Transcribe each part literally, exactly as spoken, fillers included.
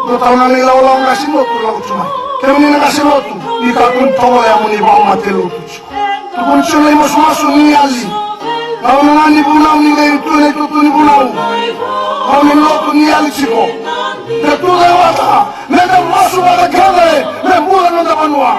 Dua tale na ilawalawa qase lotu lako tu mai. Kemuni na qase lotu, ni kakua ni tovolea mo ni vakamate lotu tiko. Tukuni tiko na imasumasu ni yali. Gauna ga ni vunau ni qai tu na itutu ni vunau. Gauna ni lotu ni yali tiko. Da tucake vata, meda masu vata kece, me bula na noda vanua.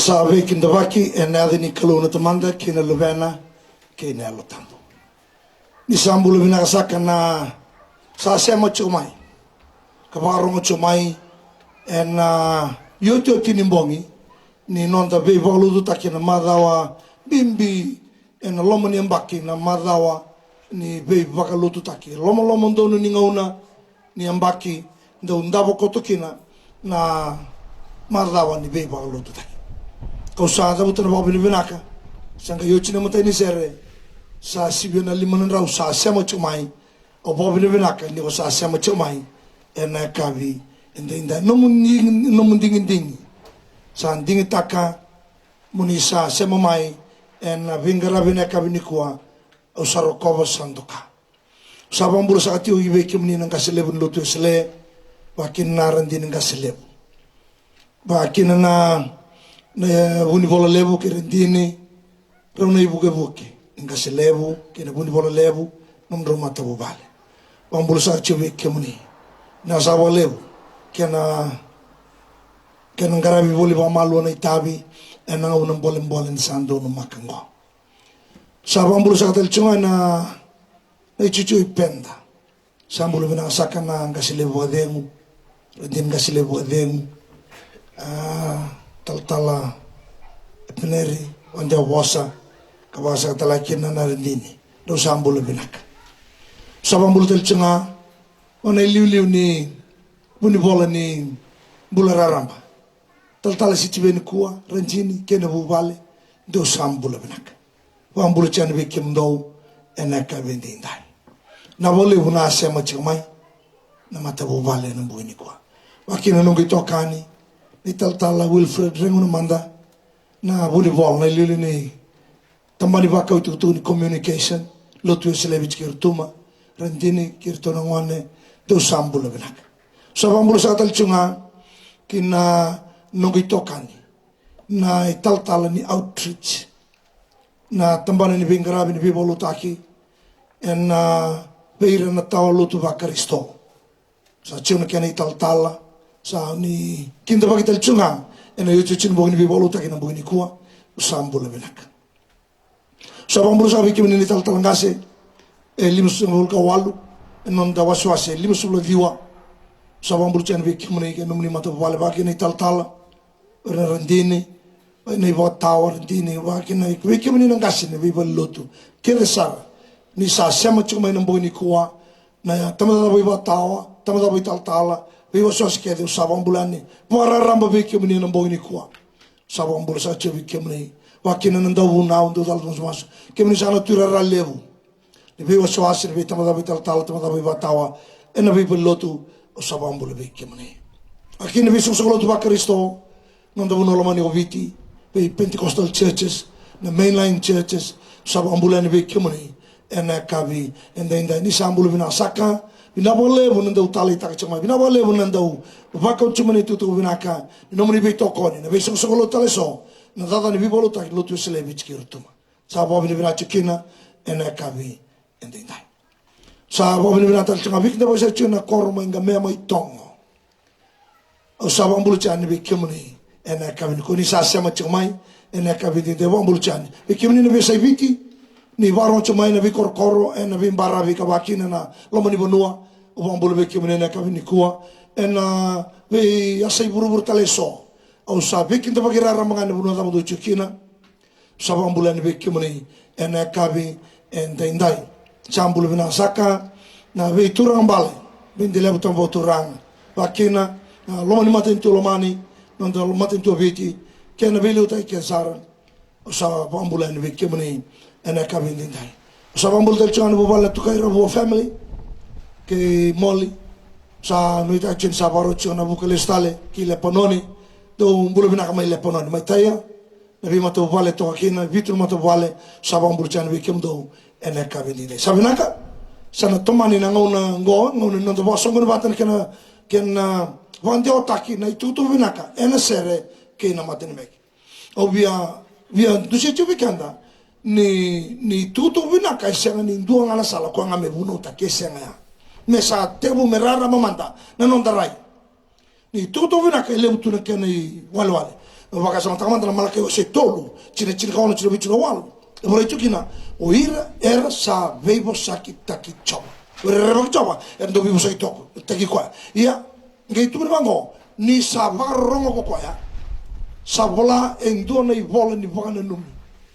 Sa veikidavaki ena yaca ni Kalou na Tamada kei na Luvena kei na Yalo Tabu. Ni sa bula vinaka saka na sa sema tiko mai ka vakarogo tiko mai ena iotioti ni bogi ni noda veivakalotutaki ena macawa bibi ena loma ni yabaki, na macawa ni veivakalotutaki, lomaloma donu ni gauna ni yabaki dau davo koto kina na macawa ni veivakalotutaki. Kau sa cavuta na vakavinavinaka, sa qai oti na matai ni sere, sa sivia na lima na drau sa sema tiko mai. Au vakavinavinaka ni ko sa sema tiko mai ena yakavi edaidai. Nomu ni- nomu digidigi sa digitaka mo ni sa sema mai ena veiqaravi ena yakavi nikua. Au sa rokova, sa doka. Sa vakabula saka tiko ki vei kemuni na qase levu ni lotu Wesele, vakakina na radini qase levu, vakakina na, na vunivola levu kei radini, rau na ivukevuke ni qase levu kei na vunivola levu, nomudrau matavuvale. Vakabula saka tiko vei kemuni na sa vakalevu kei na, kei na qaravi voli vakamalua na itavi ena gauna bolebole ni sa donumaka oqo. Sa vakabula saka tale tiko ga na, na itutu i Peda. Sa bula vinaka saka na qase levu vakacegu, radini qase levu vakacegu, a, talatala Epeneri Wadewavosa, ka vakasaka tale kina na radini. Drau sa bula vinaka. Sa vakabula tale tiko ga o na iliuliu ni vunivola ni bula raraba, talatala Sitiveni Kua, radini kei na vuvale, dou sa bula vinaka. Vakabula tiko yani vei kemudou ena yakavi edaidai. Na vakalevu na sema tiko mai na matavuvale ena bogi nikua. Vakakina na noqu itokani na italatala Wilfred Regu na mada, na vunivola, na iliuliu ni tabana ni vakau itukutuku ni communication, lotu Wesele Viti kei Rotuma, radini kei ratou na gone, dou sa bula vinaka. Sa vakabula saka tale tiko ga ki na noqu itokani na italatala ni outreach, na tabana ni veiqaravi ni veivakalotutaki ena, a, vei ira na tawa lotu vaKarisito. Sa tiko na kena italatala, sa ni kidavaki tale tiko ga ena iotioti ni bogi ni veivakalotutaki ena bogi nikua. Sa bula vinaka. Sa vakabula saka vei kemuni na italatala qase e limasagavulu ka walu, ena noda wasewase e limasagavulu ka ciwa. Sa vakabula tiko yani vei kemuni kei na nomuni matavuvale, vakakina na italatala, o ira na radini, o ira na ivakatawa, radini, vakakina vei kemuni na qase na veivalenilotu kece sara. Ni sa sema tiko mai na bogi nikua na tabacakacaka vakaivakatawa, tabacakacaka vakaitalatala, veivakasewase kece, au sa vakabula yani vakararaba vei kemuni ena bogi nikua. Sa vakabula saka tiko vei kemuni, vakakina na dauvunau, dau cala masumasu, kemuni sa na tuirara levu ni veiwasewase, ni veitabacakacaka vakaitalatala, tabacakacaka vakaivakatawa ena veivalenilotu. Au sa vakabula vei kemuni. Vakakina veisoqosoqo lotu vaKarisito, noda vanua lomani o Viti, vei Pentecostal churches, na mainline churches, au sa vakabula yani vei kemuni ena yakavi edaidai. Ni sa bula vinaka saka. Vinaka vakalevu na dau taleitaka tiko mai, vinaka vakalevu na dau vakau tiko mai na itukutuku vinaka ni nomuni veitokoni, na veisoqosoqo lotu tale eso, na cakacaka ni veivakalotutaki, lotu Wesele Viti kei Rotuma. Sa vakavinavinaka tiko kina ena yakavi edaidai. Sa vakavinavinaka tale tiko ga, veikidavaki saka tiko na koro mai Qamea, mai Togo. Au sa vakabula tiko yani vei kemuni ena yakavi nikua, ni sa sema tiko mai ena yakavi edaidai, vakabula tiko yani. Vei kemuni na veiyasai Viti, ni vakarogo tiko mai na veikorokoro, ena veibaravi ka vakakina na loma ni vanua, au vakabula vei kemuni ena yakavi nikua. Ena veiyasai vuravura tale eso, au sa veikidavaki raraba ga ena vanua cava dou tiko kina. Sa vakabula yani vei kemuni ena yakavi edaidai. Sa bula vinaka saka na veituraga bale, vei Delavu, Tabavou, Turaga, vakakina na loma ni matanitu lomani, noda matanitu o Viti, kei na veiliutaki kece sara. Au sa vakabula yani vei kemuni ena yakavi edaidai. Au sa vakabula tale tiko ga na vuvale na Tukai Ravua family kei Moli. Sa nuitaki tiko ni sa vakarau tiko na vuka lesu tale ki Lepanoni. Dou bula vinaka mai Lepanoni, mai Taia, na veimatavuvale toka kina, vitu na matavuvale. Sa vakabula tiko yani vei kemudou ena yakavi edaidai. Sa vinaka, sa na tomani na gauna oqo, gauna ni noda vakasoqoni vata na kena, kena vakadewataki na itukutuku vinaka ena sere kei na matanimeke. Au via, via dusia tiko vei keda ni, ni itukutuku vinaka e sega ni dua ga na sala, koya ga me vunautaki, e sega ya. Me sa tekivu me rarama mada na noda rai. Ni itukutuku vinaka e levu tu na kena iwalewale. Vakasamataka mada na Malakai wase tolu, tikina tinikaono, tikina vitu, tikina walu. E volai tu kina, o ira era sa veivosakitaki Jiova. O ira era veivosaki Jiova, era dau veivosaki toka, taki koya. Ia, qai tukuni vaqo, ni sa vakarorogo ko koya, sa vola e dua na ivola ni vakananumi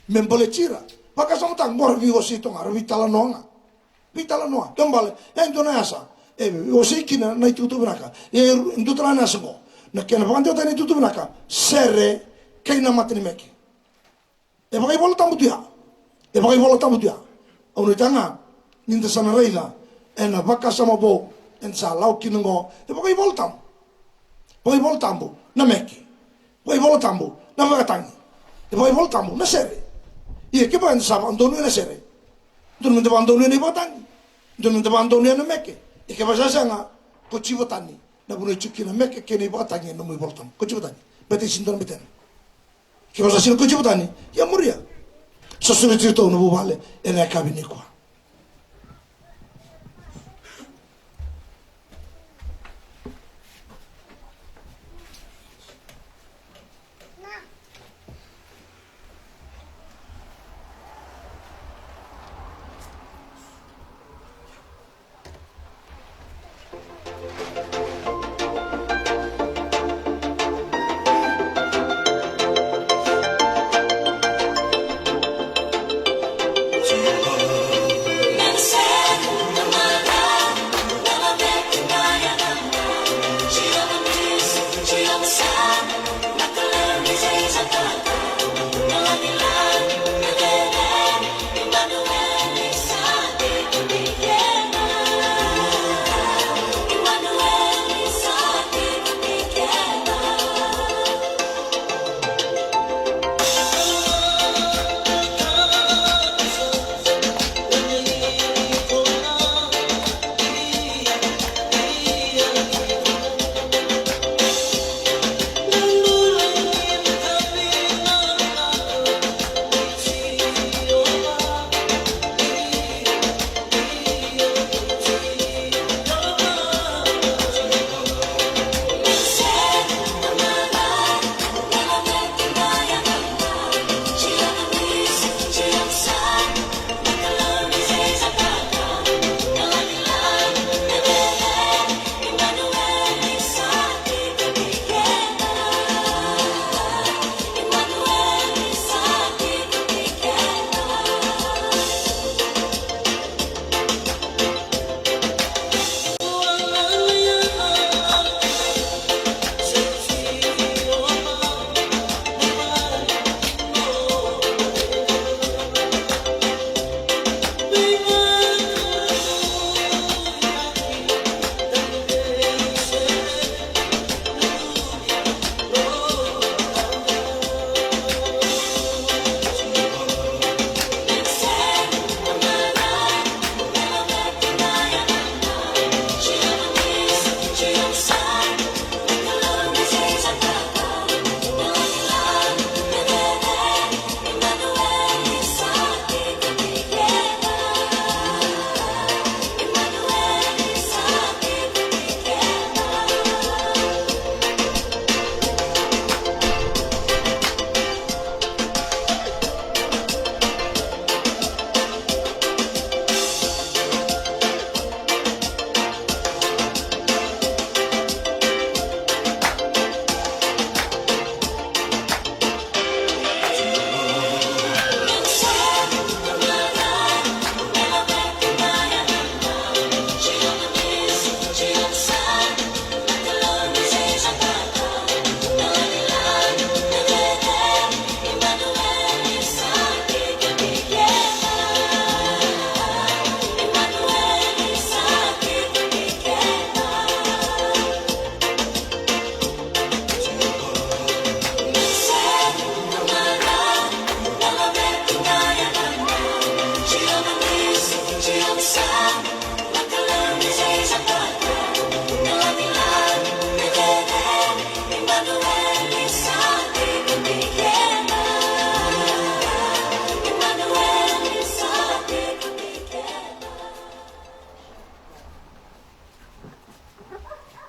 me baleti ira. Vakasamataka, qo ra veiwasei toka ga, ra veitalanoa ga. Veitalanoa, kena ibalebale, e dua na yasa e wasei kina na itukutuku vinaka. E dua tale na yasa qo, na kena vakadewataki na itukutuku vinaka, sere kei na mata ni meke. E vakaivolatabu tu ya. E vakaivolatabu tu ya. Au nuitaka ga ni da sa na raica ena vakasama vou eda sa lako kina qo. E vakaivolatabu. Vakaivolatabu na meke. Vakaivolatabu na vakatagi. E vakaivolatabu na sere. Ia kevaka eda sa vakadonuya na sere, dodonu meda vakadonuya na ivakatagi. Dodonu meda vakadonuya na meke. Ia kevaka sa sega, kotiva tani na vanua e tiko kina na meke kei na ivakatagi ena nomu iVolatabu. Kotiva tani. Baleta e sega ni dua na betena. Kevaka sa sega ni kotiva tani, ia muria. Sa sureti iratou na vuvale ena yakavi nikua.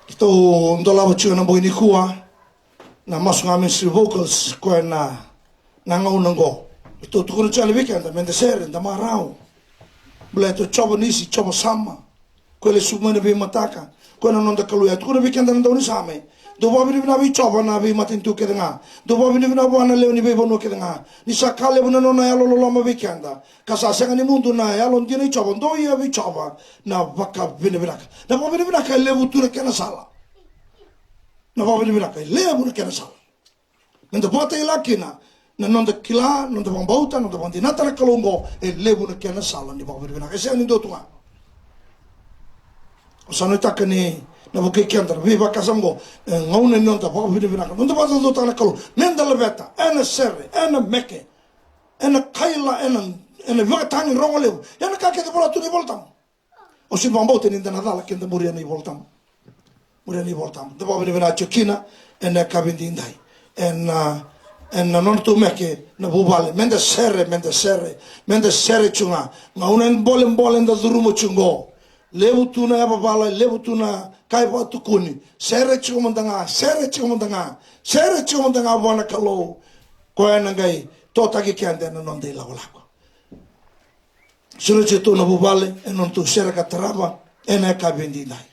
Keitou dolava tiko na bogi nikua. Na masu ga Ministry Vocals, koya na, na gauna oqo. Tou tukuna tiko yani vei keda, meda sere, da marau. Baleta o Jiova ni Nisi, Jiova Sama. Koya e lesu mai na veimataka. Koya na noda Kalou ya. Tukuna vei keda na daunisame. Dou vakavinavinaka vei Jiova na veimatanitu kece ga. Dou vakavinavinaka vua na lewe ni veivanua kece ga. Ni sa ka levu na nona yalololoma vei keda. Ka sa sega ni mudu na yalodina i Jiova. Dou ia vei Jiova na vakavinavinaka. Na vakavinavinaka e levu tu na kena sala. Na vakavinavinaka e levu na kena sala. Meda vakataila kina na noda kila, noda vakabauta, noda vakadinata na Kalou oqo, e levu na kena sala ni vakavinavinaka. E sega ni dua tu ga. Au sa nuitaka ni na vukei keda na veivakasama oqo, e gauna ni noda vakavinavinaka, noda vakacaucautaka na Kalou. Meda laveta ena sere, ena meke, ena kaila, ena, ena ivakatagi rogo levu, ena ka kece e vola tu na iVolatabu. Au sega ni vakabauta ni da na cala ke da muria na iVolatabu. Muria na iVolatabu. Da vakavinavinaka tiko kina ena yakavi edaidai. Ena, ena noda tou meke na vuvale. Meda sere, meda sere, meda sere tiko ga. Gauna e bolebole da curuma tiko oqo. Levu tu na yavavala, levu tu na ka e vakatukuni. Sere tiko mada ga, sere tiko mada ga, sere tiko mada ga vua na Kalou. Koya ena qai totaki keda ena noda ilakolako. Sureti iratou na vuvale ena nodratou sere ka tarava ena yakavi edaidai.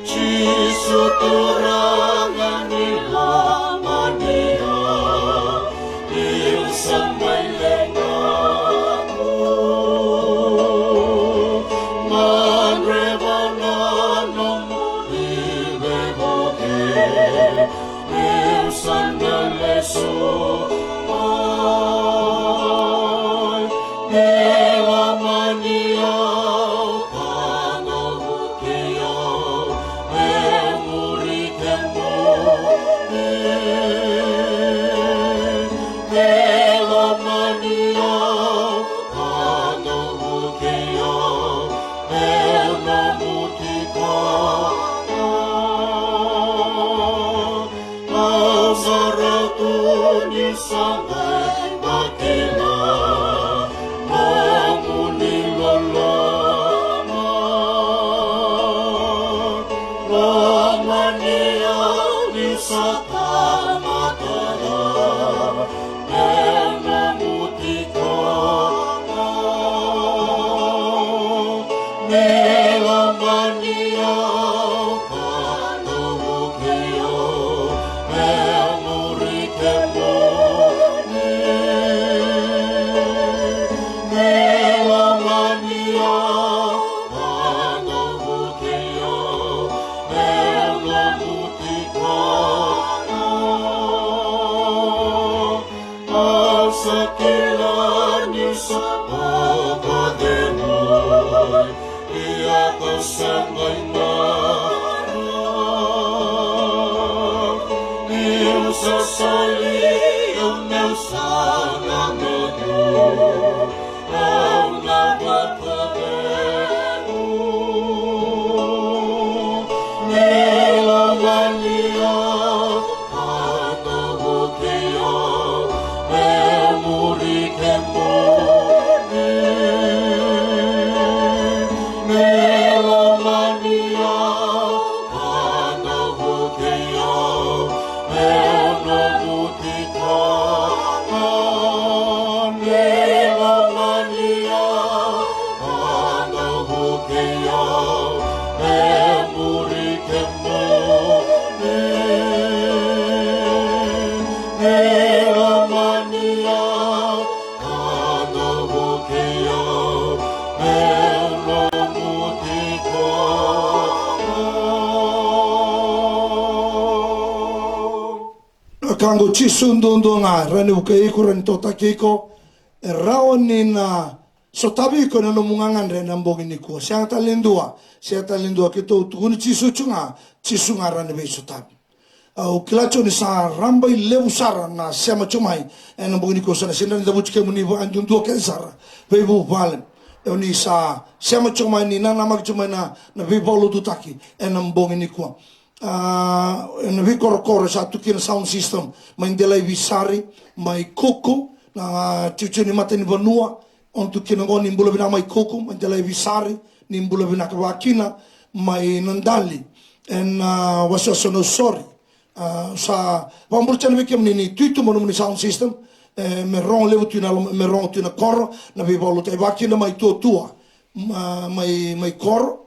Jisu Turaga ni lomani au, niu sa mai leqaku. Gadreva na nomuni veivuke, niu sa na lesu mai. Me lomani au ka noqu kei au, meu muri kemuni. Me lomani au ka noqu kei au, meu nomu tiko ga. Au sa rauta niu sa qai vakila nomuni loloma. Lomani au niu sa tamata ga, meu nomu tiko ga. Me lomani au ka noqu kei au, meu muri kemuni. Me lomani au ka noqu kei au, meu nomu tiko ga. Au sa kila niu sa vakacegui, ia kau sa qai marau. Niu Soli o meu sana motu, au na vakaveu. Me lomani au, a na vukei au, meu muri kemuni. Me lomani au, a na vukei au, meu nomu tiko. Me lomani au, a na vukei au, meu muri kemuni. Me lomani au, a na vukei au, meu nomu tiko. Na ka qo, Jisu duadua ga, rawa ni vukei iko, rawa ni totaki iko, e rawa ni na sotavi iko ena nomu gagadre ena bogi nikua. Sega tale ni dua, sega tale ni dua, keitou tukuni Jisu tu ga, Jisu ga rawa ni veisotavi. Au kila tu ni sa rabailevu sara na sema tu mai ena bogi nikua, sa na sega ni cavuti kemuni vakaduadua kece sara, veivuvale. Ia ni sa sema tu mai, ni nanamaki tu mai na, na veivakalotutaki ena bogi nikua. A, ena veikorokoro sa tu kina sound system, mai Delai Visari, mai Kuku, na tiutiu ni matanivanua, o tu kina qo, ni bula vinaka mai Kuku, mai Delai Visari, ni bula vinaka vakakina mai Nadali, ena, a, wasewase o Nausori. A, sa vakabula tale vei kemuni ni tu i tuba nomuni sound system, e, me rogo levu tu na loma, me rogo tu na koro, na veivakalotutaki vakakina mai Tuatua, ma, mai, mai koro.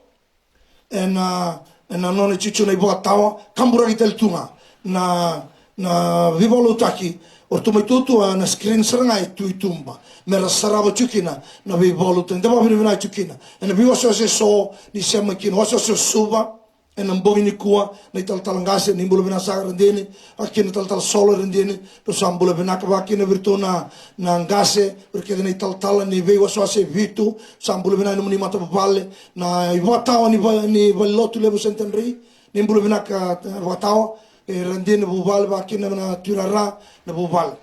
Ena, ena nona tiutiu na ivakatawa, kaburaki tale tu ga na, na veivakalotutaki. O ratou mai Tuatua, na screen sara ga e tu i tuba, me ra sarava tu kina na veivakalotutaki. Da vakavinavinaka tu kina ena veiwasewase eso ni sema mai kina, wasewase o Suva, ena bogi nikua, na italatala qase, ni bula vinaka saka Radini, vakakina na talatala Solo Radini, rau sa bula vinaka vakakina vei iratou na, na qase, vei ira kece na italatala ni veiwasewase e vitu, sa bula vinaka nomuni matavuvale, na ivakatawa ni va-, ni valenilotu levu Centenary, ni bula vinaka, e, vakatawa, e, Radini, vuvale vakakina na Tui Rara, na vuvale.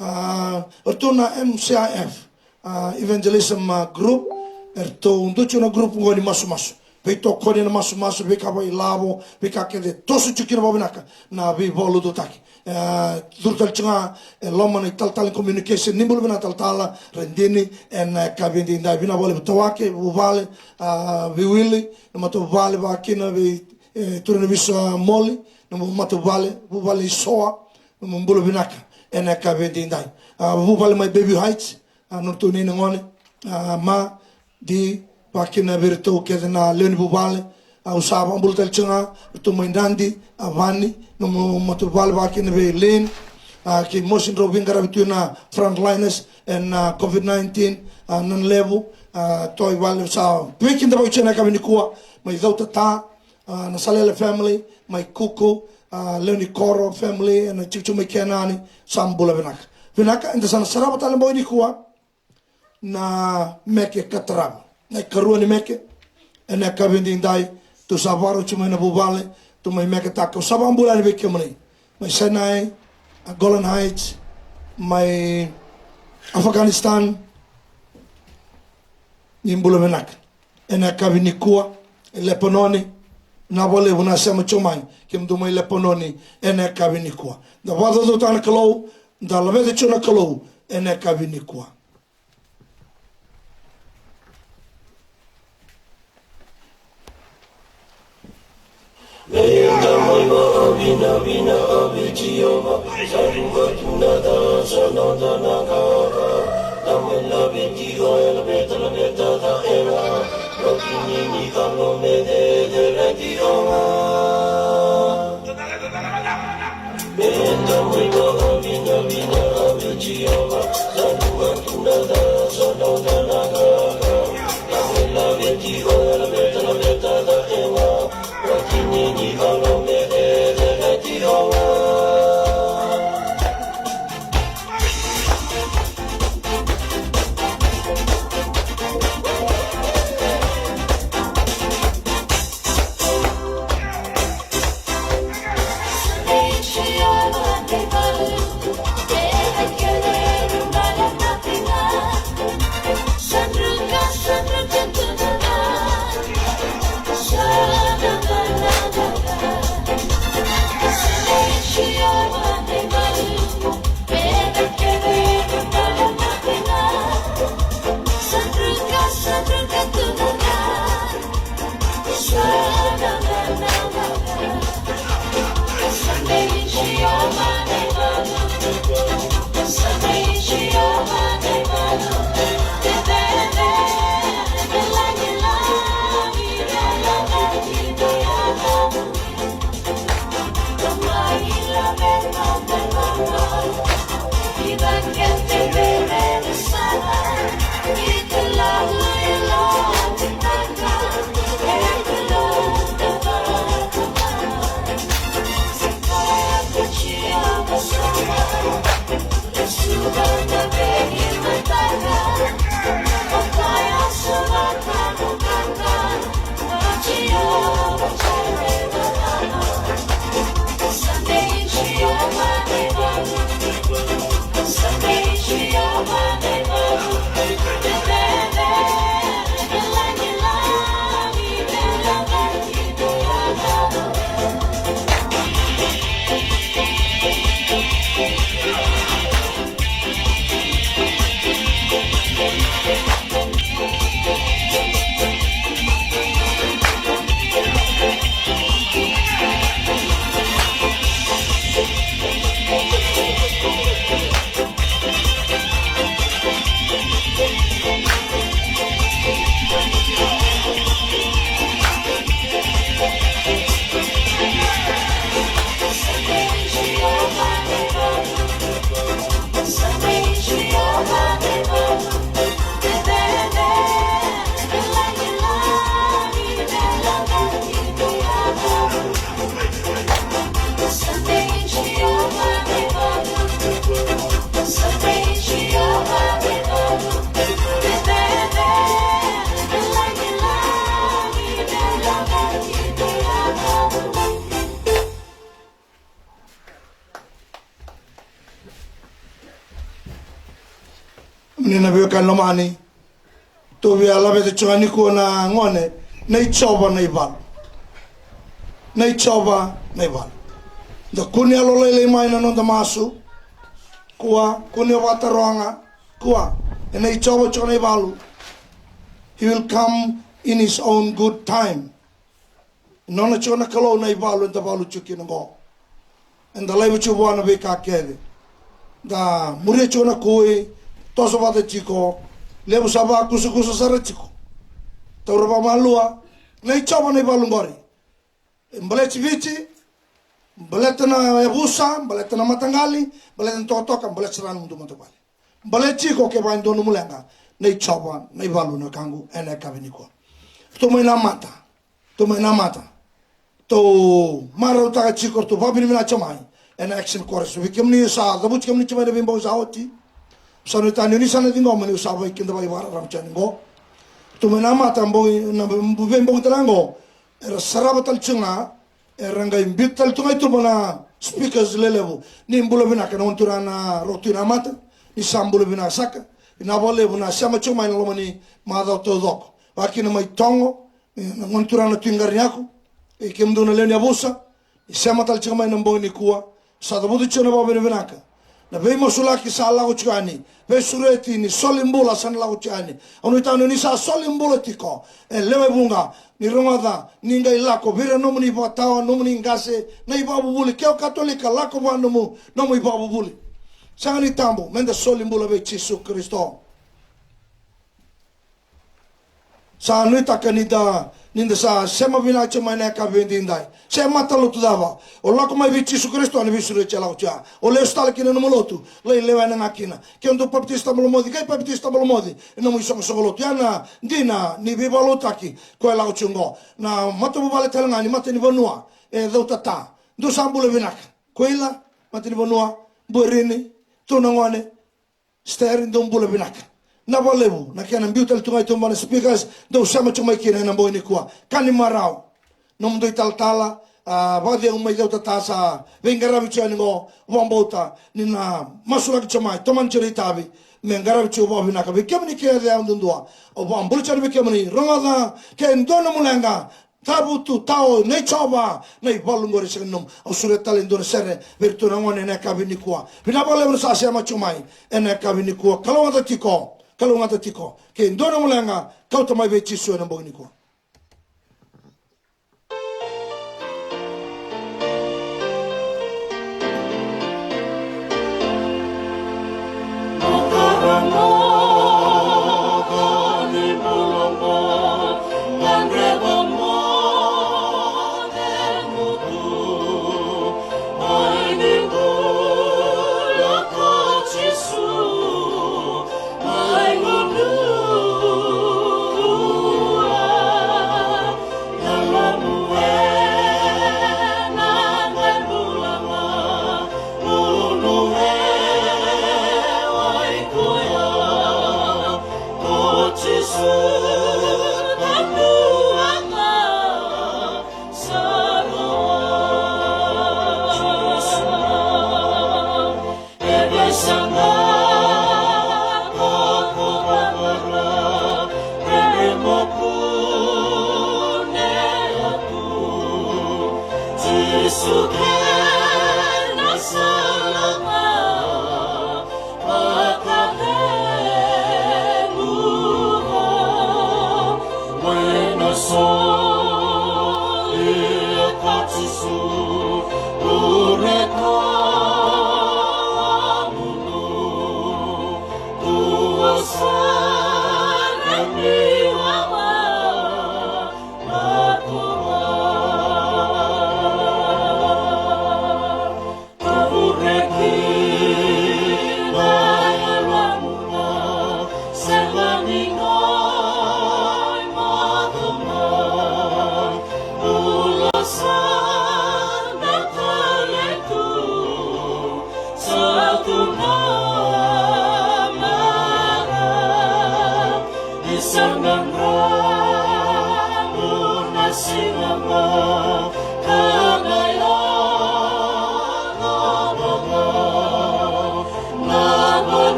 A, o ratou na M C I F, a, Evangelism, a, Group, eratou dua tu na group qo ni masumasu. Veitokoni ena masumasu, veika vakailavo, veika kece, toso tu kina vakavinaka na veivakalotutaki. E, curu tale tu ga e loma na italatala ni communication, ni bula vinaka talatala Radini, ena yakavi edaidai. Vinaka vakalevu Tawake, vuvale, a, veiwili, na matavuvale vakakina vei, e, Turaga ni Visa Moli, na matavuvale, vuvale i Soa, mo bula vinaka ena yakavi edaidai. A, vuvale mai Bayview Heights, a, nodratou nei na gone, a, Ma, Di, vakakina vei iratou kece na lewe ni vuvale. Au sa vakabula tale tu ga iratou mai Nadi, a, Vani, nomu matavuvale, vakakina vei Lane, a, kei Mosi, drau veiqaravi tu na frontliners ena, a, COVID nineteen, a, Nana Levu, a, Toi Vale, sa veikidavaki tu ena yakavi nikua, mai Cautata, a, na Salele family mai Kuku, a, lewe ni koro family ena tiutiu mai Kenani, sa bula vinaka. Vinaka, eda sa na sarava tale bogi nikua na meke ka tarava. Na ikarua ni meke ena yakavi edaidai, tou sa vakarau tu mai na vuvale, tou mai meketaka. Au sa vakabula yani vei kemuni mai Sinai, a, Golan Heights, mai Afghanistan, ni bula vinaka. Ena yakavi nikua, e Lepanoni, na vakalevu na sema tu mai, kemudou mai Lepanoni, ena yakavi nikua. Da vakacaucautaka na Kalou, da laveta tu na Kalou, ena yakavi nikua. Ni na veiwekani lomani, tou via laveta tiko ga nikua na gone, na i Jiova na i valu. Na i Jiova na i valu. Da kua ni yalolailai mai na noda masu. Kua, kua ni vakataroga. Kua, e na i Jiova tiko na i valu. He will come in his own good time. Nona tiko na Kalou na i valu eda valu tiko kina oqo. Eda laiva tiko vua na veika kece. Da muria tiko na kui, toso vata tiko, levu sa vakusakusa sara tiko. Taura vakamalua, na i Jiova na i valu oqori. E baleti Viti, baleta na yavusa, baleta na mataqali, baleta na tokatoka, baleta sara na nomu matavuvale. Baleti iko kevaka e dua nomu leqa, na i Jiova na i valu na wekaqu, e na yakavi nikua. Tou mai namata. Tou mai namata. Tou marautaka tiko, tou vakavinavinaka tiko mai. E na action chorus. Vei kemuni sa cavuti kemuni tiko mai na veibogi sa oti. Sa nuitaka ni o ni sa na ciqoma niu sa vei keda vakavararamu tiko yani oqo. Tou mai namata bogi, na veibogi tale ga oqo. Era sarava tale tiko ga. Era qai biuta tale tu ga i tuba na speakers lelevu. Ni bula vinaka na gone turaga na Roko Tui Namata. Ni sa bula vinaka saka. Vinaka vakalevu na sema tiko mai na loma ni macawa taucoko. Vakakina mai Togo. E, na gone turaga na Tui Qariniyaku, e kemudou na lewe ni yavusa, ni sema tale tiko mai na bogi nikua, sa cavuta tiko na vakavinavinaka. Na veimasulaki sa lako tiko yani, veisureti ni soli bula sa na lako tiko yani. Au nuitaka ni sa soli bula tiko, e lewe vuqa, ni rogoca, ni qai lako, vei ira nomuni vakatawa, nomuni qase, na ivakavuvuli, ke o Katolika, lako vua nomu, nomu ivakavuvuli. Sega ni tabu, meda soli bula vei Jisu Karisito. Sa nuitaka ni da, ni da sa sema vinaka tiko mai na yakavi edaidai. Se matalotu cava. O lako mai vei Jisu Karisito na veisureti e lako tiko ya. O lesu tale kina nomu lotu. Lai lewena ga kina. Ke o dau papitaiso tabalomoci, qai papitaiso tabalomoci. E nomu isoqosoqo lotu. Ya na dina ni veivakalotutaki. Ko e lako tiko oqo. Na matavuvale tale ga ni matanivanua. E cautata. Dou sa bula vinaka. Koila, matanivanua, Buerini, tu na gone. Steri, dou bula vinaka. Na vakalevu na kena biu tale tu ga i tuba na speakers, dou sema tiko mai kina ena bogi nikua. Ka ni marau. Nomudou italatala, a, vakacegu mai cautata sa veiqaravi tiko yani oqo, vakabauta ni na masulaki tiko mai, tomani tiko na itavi, me qaravi tiko vakavinaka. Vei kemuni kece yadudua, au vakabula tiko yani vei kemuni, rogoca, ke dua nomu leqa, cavutu, tao, na i Jiova na i valu qori, sega ni nomu. Au sureta tale e dua na sere vei iratou na gone ena yakavi nikua. Vinaka vakalevu na sa sema tiko mai ena yakavi nikua. Kalougata tiko, kalougata tiko. Ke dua nomu leqa, kauta mai vei Jisu ena bogi nikua.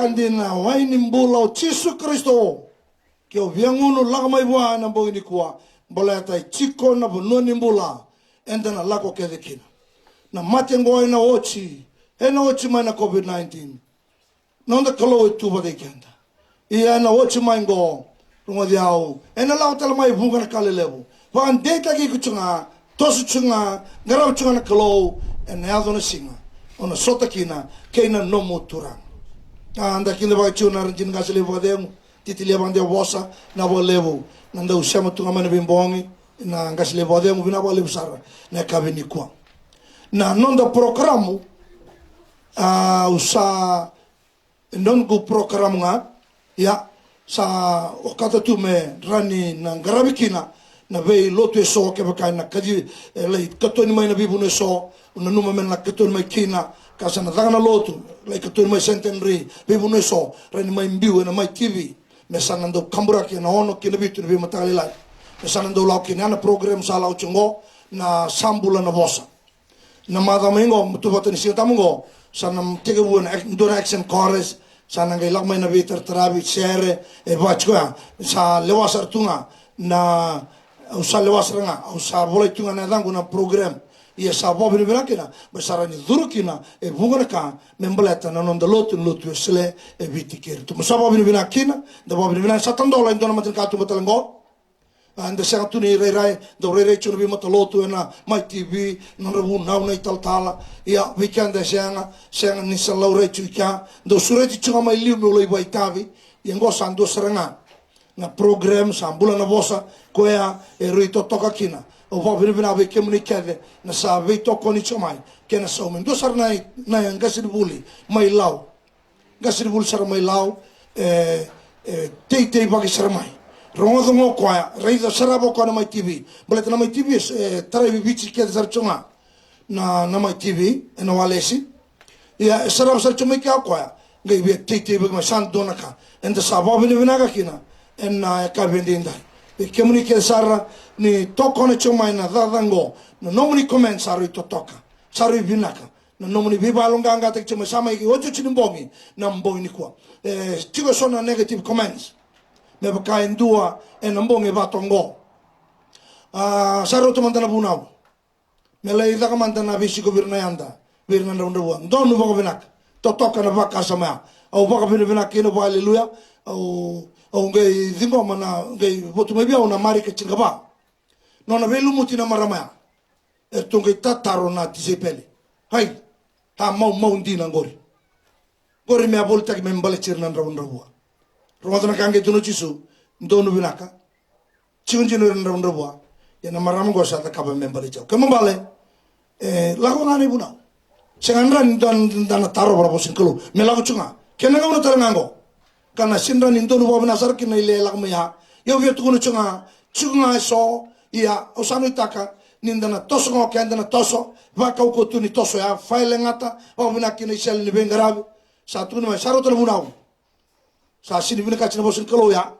Dina wai ni bula o Jisu Karisito. Ke o via gunu lako mai vua ena bogi nikua, baleta e tiko na vanua ni bula eda na lako kece kina. Na mate qo ena oti, ena oti mai na COVID nineteen. Noda Kalou e tu vata i keda. Ia ena oti mai qo, rogoci au, ena lako tale mai vuqa na ka lelevu. Vakadeitaki iko tu ga, toso tu ga, qarava tu ga na Kalou, ena yaco na siga o na sota kina kei na nomu Turaga. A, da kidavaki tu na radini qase levu vakacegu, titilia vakadewa vosa, na vakalevu na dau sema tu ga mai na veibogi, na qase levu vakacegu, vinaka vakalevu sara na yakavi nikua. Na noda porokaramu, a, au sa e noqu porokaramu ga, ia, sa okata tu me rawa ni na qaravi kina na veilotu eso, kevaka ena kaci, e lai katoni mai na veivanua eso, au nanuma me na katoni mai kina, ka sa na caka na lotu, lai katoni mai Centenary, veivanua eso, rawa ni mai biu ena Mai T V, me sa na dau kaburaki ena ono ki na vitu na veimataka lailai, me sa na dau lako kina, ia na program sa lako tiko qo, na Sa Bula na Vosa. Na macawa mai qo, tu vata ni Siga Tabu qo, sa na tekivu na ac-, dua na action chorus, sa na qai lako mai na veitarataravi, sere, e vaka tiko ya, sa lewa sara tu ga na, au sa lewa sara ga, au sa volai tu ga na yacaqu na program, ia sa vakavinavinaka kina, me sa rawa ni curu kina e vuqa na ka me baleta na noda lotu, na lotu Wesele e Viti kei Rotuma. Sa vakavinavinaka kina, da vakavinavinaka, sa tadola e dua na matanikatuba tale qo. A, da sega tu ni rairai, dau rairai tiko na veimatalotu ena Mai T V, nodra vunau na italatala. Ia, vei keda e sega, sega ni sa laurai tiko i kea, dau sureti tiko ga mai liu meu lai vakaitavi. Ia qo sa dua sara ga na program, Sa Bula na Vosa, koya e rui totoka kina. Au vakavinavinaka vei kemuni kece na sa veitokoni tiko mai, kei na saumi. Dua sara na, na qasenivuli mai Lau. Qasenivuli sara mai Lau, e, e, teitei vaki sara mai. Rogoca ga o koya, raica, sarava o koya na Mai T V. Baleta na Mai T V, e, tarai Viti kece sara tiko ga na, na Mai T V, ena walesi. Ia, e sarava sara tiko mai kea o koya, qai via teitei vaki mai, sa dua na ka eda sa vakavinavinaka kina ena yakavi edaidai. Vei kemuni kece sara ni tokona tiko mai na cakacaka qo, na nomuni comment sa rui totoka, sa rui vinaka. Na nomuni veivakayaloqaqataki tiko mai, sa mai otioti ni bogi, na bogi nikua. E tiko eso na negative comments me vaka e dua ena bogi e vaka toka qo. A, sa rauta mada na vunau me lai caka mada na veisiko vei ira na yada, vei ira na dravudravua. Donu vakavinaka, totoka na vakasama ya. Au vakavinavinaka kina, vakaaleluya. Au, au qai ciqoma na, qai votu mai vei au na Marika tinikava. Nona veilumuti na marama ya. Eratou qai tataro na tisaipeli. Hai, a maumau dina qori. Qori me a volitaki me baleti ira na dravudravua. Rogoca na ka qai tukuna o Jisu, donu vinaka. Tiko dina o ira na dravudravua. Ia na marama qo sa cakava me baleti au. Kena ibalebale, e, lako ga na ivunau. Sega ni rawa ni da, da na tarova na vosa ni Kalou me lako tu ga. Kena gauna tale ga qo. Ka na sega ni rawa ni donu vakavinaka sara kina na ile e lako mai ya. Ia au via tukuna tu ga, tiko ga eso. Ia au sa nuitaka ni da na toso ga, o keda na toso, vakaukauwa tu ni toso ya, file e gata vakavinaka kina isele ni veiqaravi. Sa tukuni mai, sa rauta na vunau. Sa sega ni vinakati na vosa ni Kalou ya.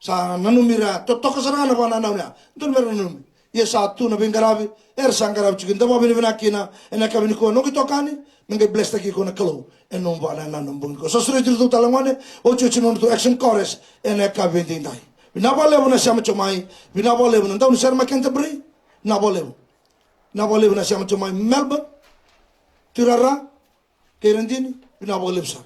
Sa nanumi ira, totoka sara ga na vakanananu ya. Donu me ra nanumi. Ia sa tu na veiqaravi, era sa qaravi tiko. Da vakavinavinaka kina ena yakavi nikua, noqu itokani, me qai blesstaki iko na Kalou ena nomu vakanananu ena bogi nikua. Sa sureti iratou tale na gone, otioti na nodratou action chorus ena yakavi edaidai. Vinaka vakalevu na sema tiko mai, vinaka vakalevu na dau ni sere mai Canterbury, vinaka vakalevu. Vinaka vakalevu na sema tiko mai Melbourne, Tirara, kei Radini, vinaka vakalevu sara.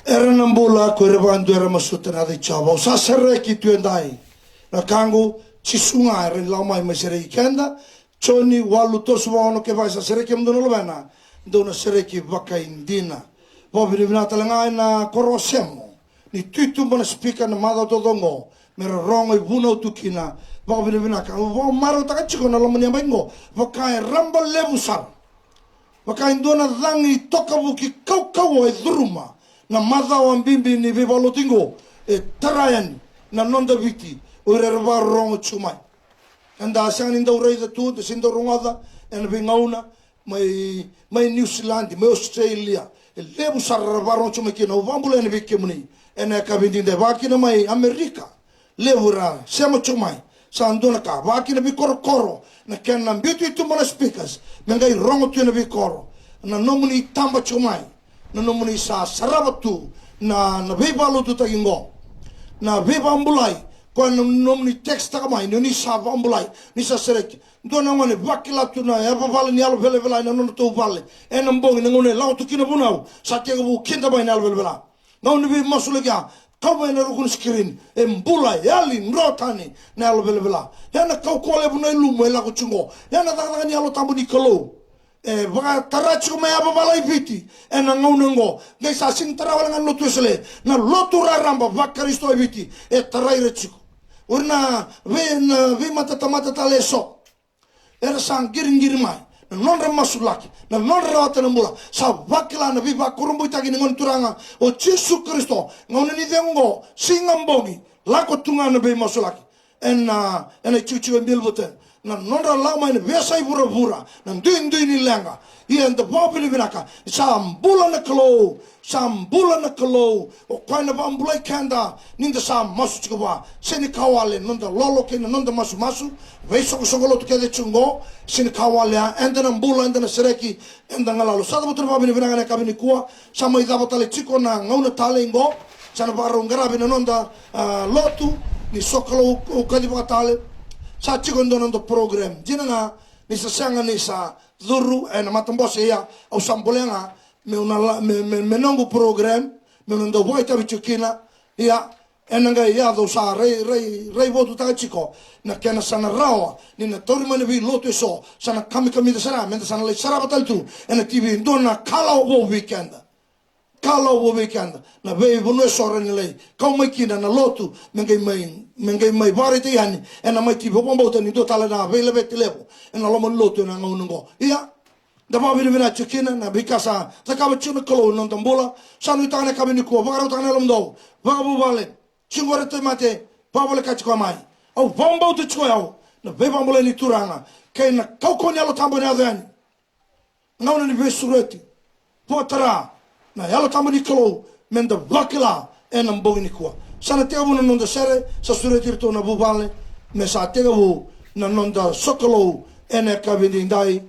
Era na bula ko ira vakadua era masuta na yaca i Jiova. Au sa sereki tu edai. Na wekaqu, Jisu ga era lako mai, mai sereki keda. Joni walu tolusagavulu ka ono, kevaka e sa sereki kemudou na luvena, dou na sereki vakaidina. Vakavinavinaka tale ga ena koro o Semo ni tu i tuba na sipika na macawa taucoko oqo, me ra rogo ivunau tu kina. Vakavinavinaka. Au vakamarautaka tiko na loma ni yabaki oqo, vaka e raba levu sara. Vaka e dua na cagi tokavuki kaukauwa e curuma na macawa bibi ni veivakalotu oqo, e tara yani na noda Viti, o ira era vakarorogo tiko mai. Eda sega ni dau raica tu, da sega ni dau rogoca ena veigauna mai, mai Niusiladi, mai Australia. E levu sara era vakarorogo tiko mai kina. Au vakabula yani vei kemuni ena yakavi edaidai, vaka kina mai Amerika. Levu era sema tiko mai. Sa dua na ka, vaka kina veikorokoro, na kena biuti tu mai na speakers me qai rogo tu ena veikoro. Na nomuni taba tiko mai, na nomuni sa sarava tu na, na veivakalotutaki oqo, na veivakabulai. Koya na nomuni text-taka mai ni oni sa vakabulai, ni sa sereki. Dua na gone vakila tu na yavavale ni yalo velavela ena nodratou vale ena bogi, na gauna e lako tu kina vunau, sa tekivu kida mai na yalo velavela. Gauna ni veimasulaki, a kau mai na ruku ni screen, e bula, e yali, dro tani na yalo velavela. Ia na kaukauwa levu na ilumu e lako tiko oqo. Ia na cakacaka ni Yalo Tabu ni Kalou e vakatara tiko mai yavavala i Viti ena gauna oqo. Qai sa sega ni tara wale ga na lotu Wesele, na lotu raraba vaKarisito e Viti e tarai ira tiko. O ira na vei, na veimatatamata tale eso era sa qiriqiri mai na nodra masulaki, na nodra rawata na bula. Sa vakila na veivakurabuitaki ni Gone Turaga o Jisu Karisito. Gauna ni cegu oqo, siga, bogi, lako tu ga na veimasulaki ena, ena itikotiko e Milverton. Na nodra lako mai na veiyasai vuravura, na duidui ni leqa. Ia eda vakavinavinaka ni sa bula na Kalou. Sa bula na Kalou, o koya na vakabulai keda ni da sa masu tiko vua. Sega ni ka wale na noda lolo kei na noda masumasu, veisoqosoqo lotu kece tiko oqo. Sega ni ka wale, a eda na bula, eda na sereki, eda galala. Sa cavuta na vakavinavinaka ena yakavi nikua. Sa mai cava tale tiko na gauna talei oqo. Sa na vakarau qaravi na noda, a, lotu ni sokalou, o, kacivaka tale. Sa tiko e dua na noda program. Dina ga ni sa sega ni sa curu ena matabose, ia au sa bolea ga meu na la, me, me, me noqu program, meu na dau vakaitavi tiko kina. Ia ena qai yaco, au sa rai, rai, raivotutaka tiko na kena sa na rawa ni na tauri mai na veilotu eso, sa na kamikamica sara, meda sa na lai sarava tale tu ena T V. Dua na kalawa vou vei keda. Kalawa vou vei keda na veivanua eso era na lai kau mai kina na lotu, me qai mai, me qai mai vakaraitaki yani ena mai T V. Au vakabauta ni dua tale na veilaveti levu ena loma ni lotu ena gauna oqo. Ia, da vakavinavinaka tiko kina na veika sa cakava tiko na Kalou ena noda bula. Sa nuitaka na yakavi nikua, vakarautaka na yalomudou, vakavuvale, tiko qori na tauvimate, vakavolekati koya mai. Au vakabauta tiko o yau na veivakabulai ni Turaga kei na kaukauwa ni Yalo Tabu ena yaco yani. Gauna ni veisureti, vakatara na Yalo Tabu ni Kalou meda vakila ena bogi nikua. Sa na tekivu na noda sere, sa sureti iratou na vuvale me sa tekivu na noda sokalou ena yakavi edaidai.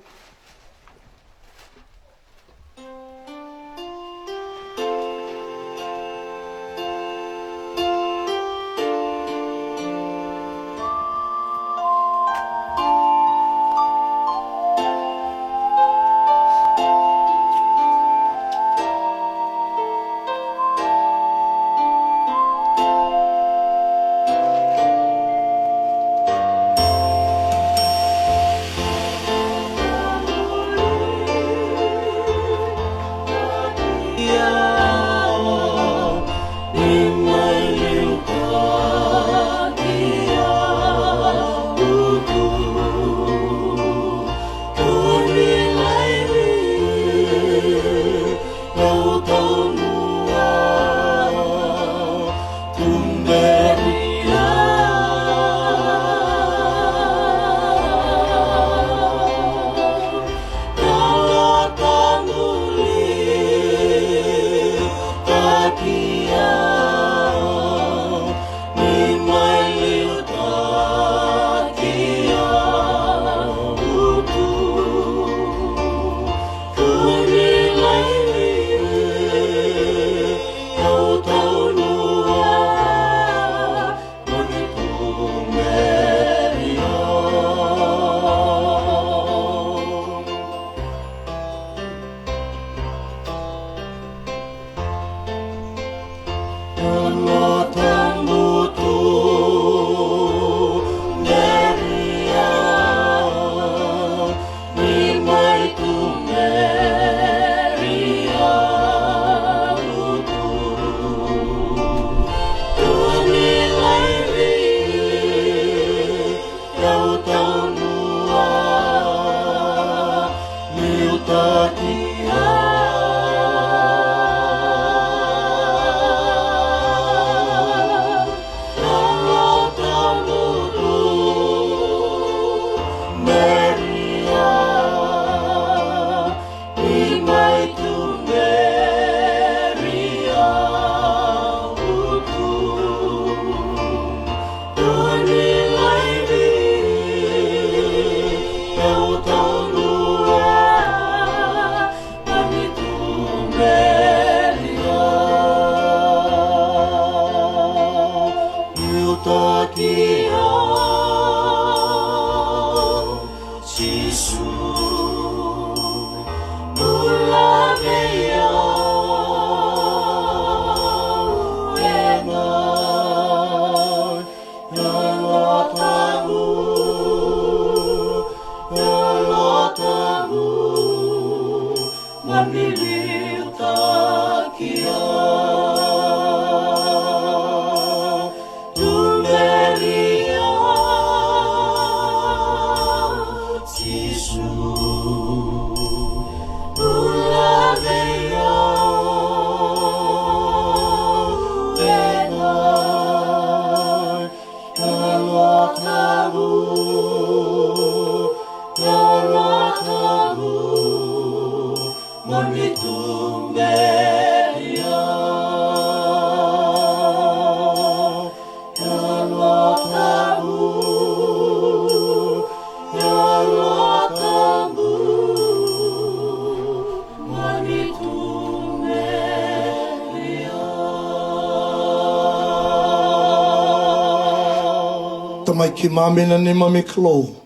Tamai keimami na neimami Kalou,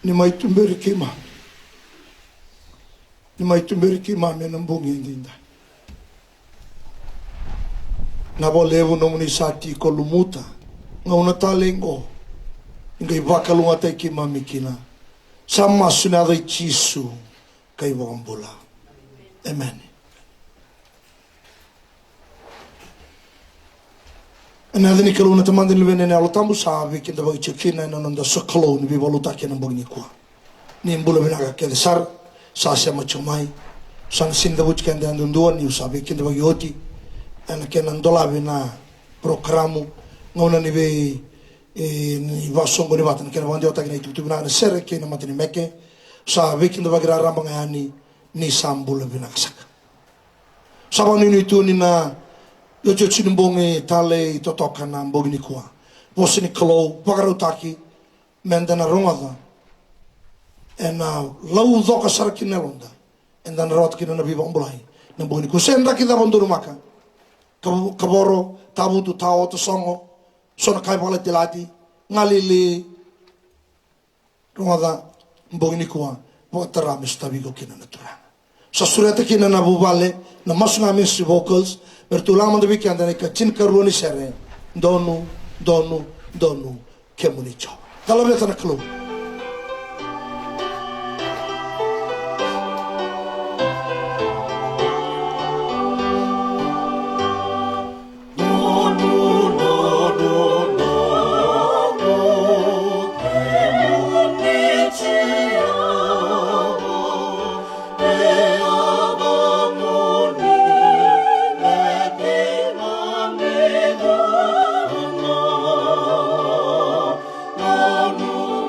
ni mai tuberi keimami, ni mai tuberi keimami ena bogi edaidai. Na vakalevu nomuni sa tiko lumuta gauna talei oqo, ni qai vakalougatataki keimami kina. Sa masu ena yaca i Jisu ka iVakabula. Emeni. Ena yaca ni Kalou na Tamada, ni Luvena, ena Yalo Tabu, sa veikidavaki tiko kina ena noda sokalou ni veivakalotutaki ena bogi nikua. Ni bula vinaka kece sara, sa sema tiko mai. Sa na sega ni cavuti keda yadudua niu sa veikidavaki oti ena kena dolavi na porokaramu, gauna ni vei, e, ni vakasoqoni vata, na kena vakadewataki na itukutuku vinaka, na sere kei na matanimeke. Sa veikidavaki raraba ga yani, ni sa bula vinaka saka. Sa vakanuinui tu ni na iotioti ni bogi talei totoka na bogi nikua. Vosa ni Kalou vakarautaki meda na rogoca, ena laucoka sara kina na yaloda, eda na rawata kina na veivakabulai. Na bogi nikua, se draki cava o donumaka, ka, kavoro, tavutu, tao, tasogo, so na ka e vakalatilati, galili, rogoca bogi nikua, vakatara me sotavi iko kina na Turaga. Sa sureta kina na vuvale na Masu Ga Ministry Vocals me ra tu laga mada vei keda na ikatinikarua ni sere, Donu, Donu, Donu, Kemuni Jiova. Da laveta na Kalou.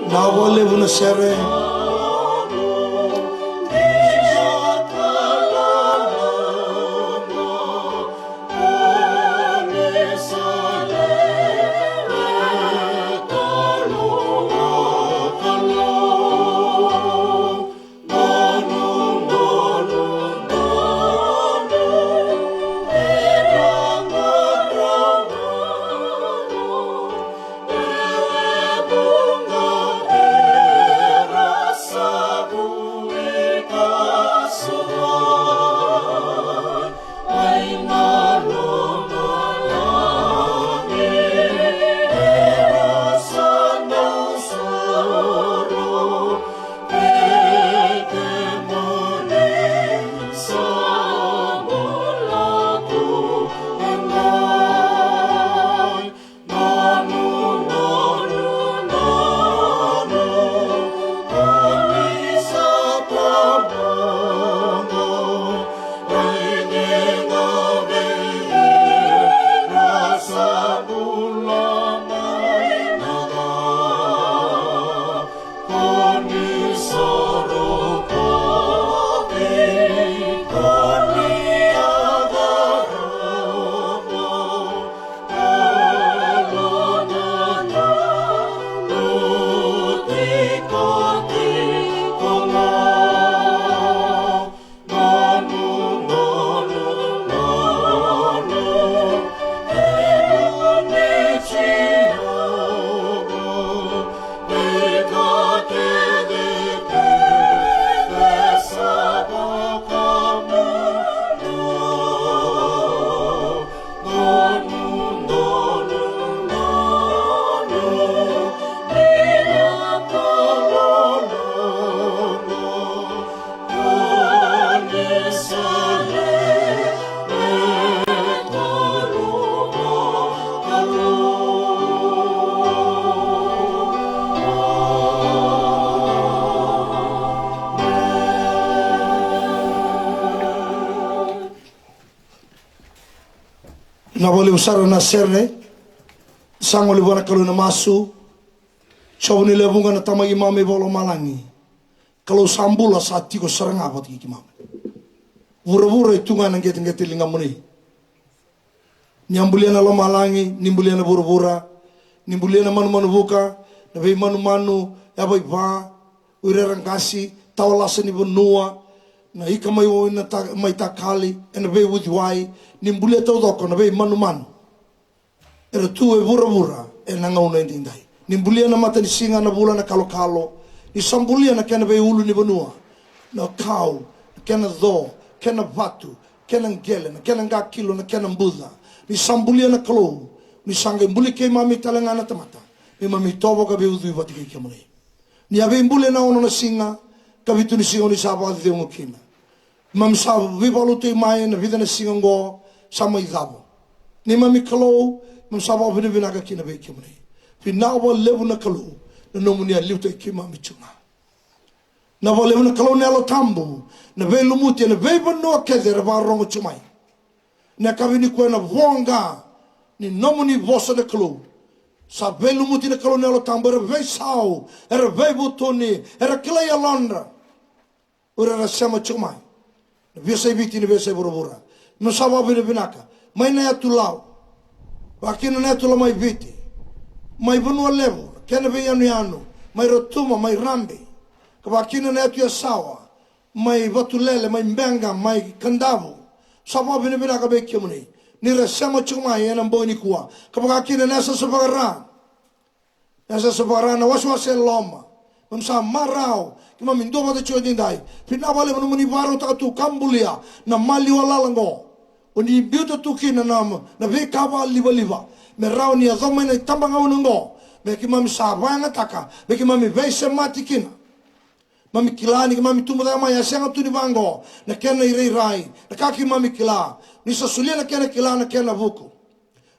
Na vakalevu na sere. Na vakalevu sara na sere, sa gole vua na Kalou na masu. Jiova ni lewe vuqa, na Tamai keimami mai vakalomalagi. Kalou sa bula, sa tiko sara ga vata kei keimami. Vuravura e tu ga na qeteqete ligamuni. Ni a bulia na lomalagi, ni bulia na vuravura, ni bulia na manumanu vuka, na veimanumanu yavaiva, o ira era qasi, tawa lasa ni vanua, na ika mai o na ta-, mai takali, ena veiuciwai, ni bulia taucoko na veimanumanu era tu e vuravura ena gauna edaidai. Ni bulia na matanisiga, na vula, na kalokalo, ni sa bulia na kena veiulunivanua, na kau, na kena co, kena vatu, kena qele, na kena qakilo, na kena buca. Ni sa bulia na Kalou, ni sa qai buli keimami tale ga na tamata, me keimami tovo ka veiucui vata kei kemuni. Ni a veibuli ena ono na siga, ka vitu ni siga oni sa vakacegu kina. Keimami sa veivakalotutaki mai ena vica na siga oqo sa mai cava. Neimami Kalou, keimami sa vakavinavinaka kina vei kemuni. Vinaka vakalevu na Kalou, na nomuni a liutaki keimami tu ga. Na vakalevu na Kalou na Yalo Tabu, na veilumuti ena veivanua kece era vakarogo tu mai. Na yakavi nikua ena voqa ni nomuni vosa na Kalou. Sa veilumuti na Kalou na Yalo Tabu, era veisau, era veivutuni, era kilai yalodra. O ira era sema tiko mai na veiyasai Viti, na veiyasai vuravura. Keimami sa vakavinavinaka mai na yatu Lau, vakakina na yatu Lomaiviti, mai Vanua Levu, kena veiyanuyanu, mai Rotuma, mai Rabi, ka vakakina na yatu Yasawa, mai Vatulele, mai Beqa, mai Kadavu. Sa vakavinavinaka vei kemuni ni ra sema tiko mai ena bogi nikua, ka vakakina na yasayasa vakara. Yasayasa vakara, na wasewase e loma. Keimami sa marau, keimami duavata tiko edaidai. Vinaka vakalevu nomuni vakarautaka tu ka bulia na maliwa lala oqo. Oni biuta tu kina na, na veika vakalivaliva me rawa ni yaco mai na itabagauna oqo, me keimami sa vakayagataka, me keimami veisemati kina. Keimami kila ni keimami tubu cake mai, a sega tu ni vaqo na kena irairai, na ka keimami kila. Ni sa solia na kena kila, na kena vuku,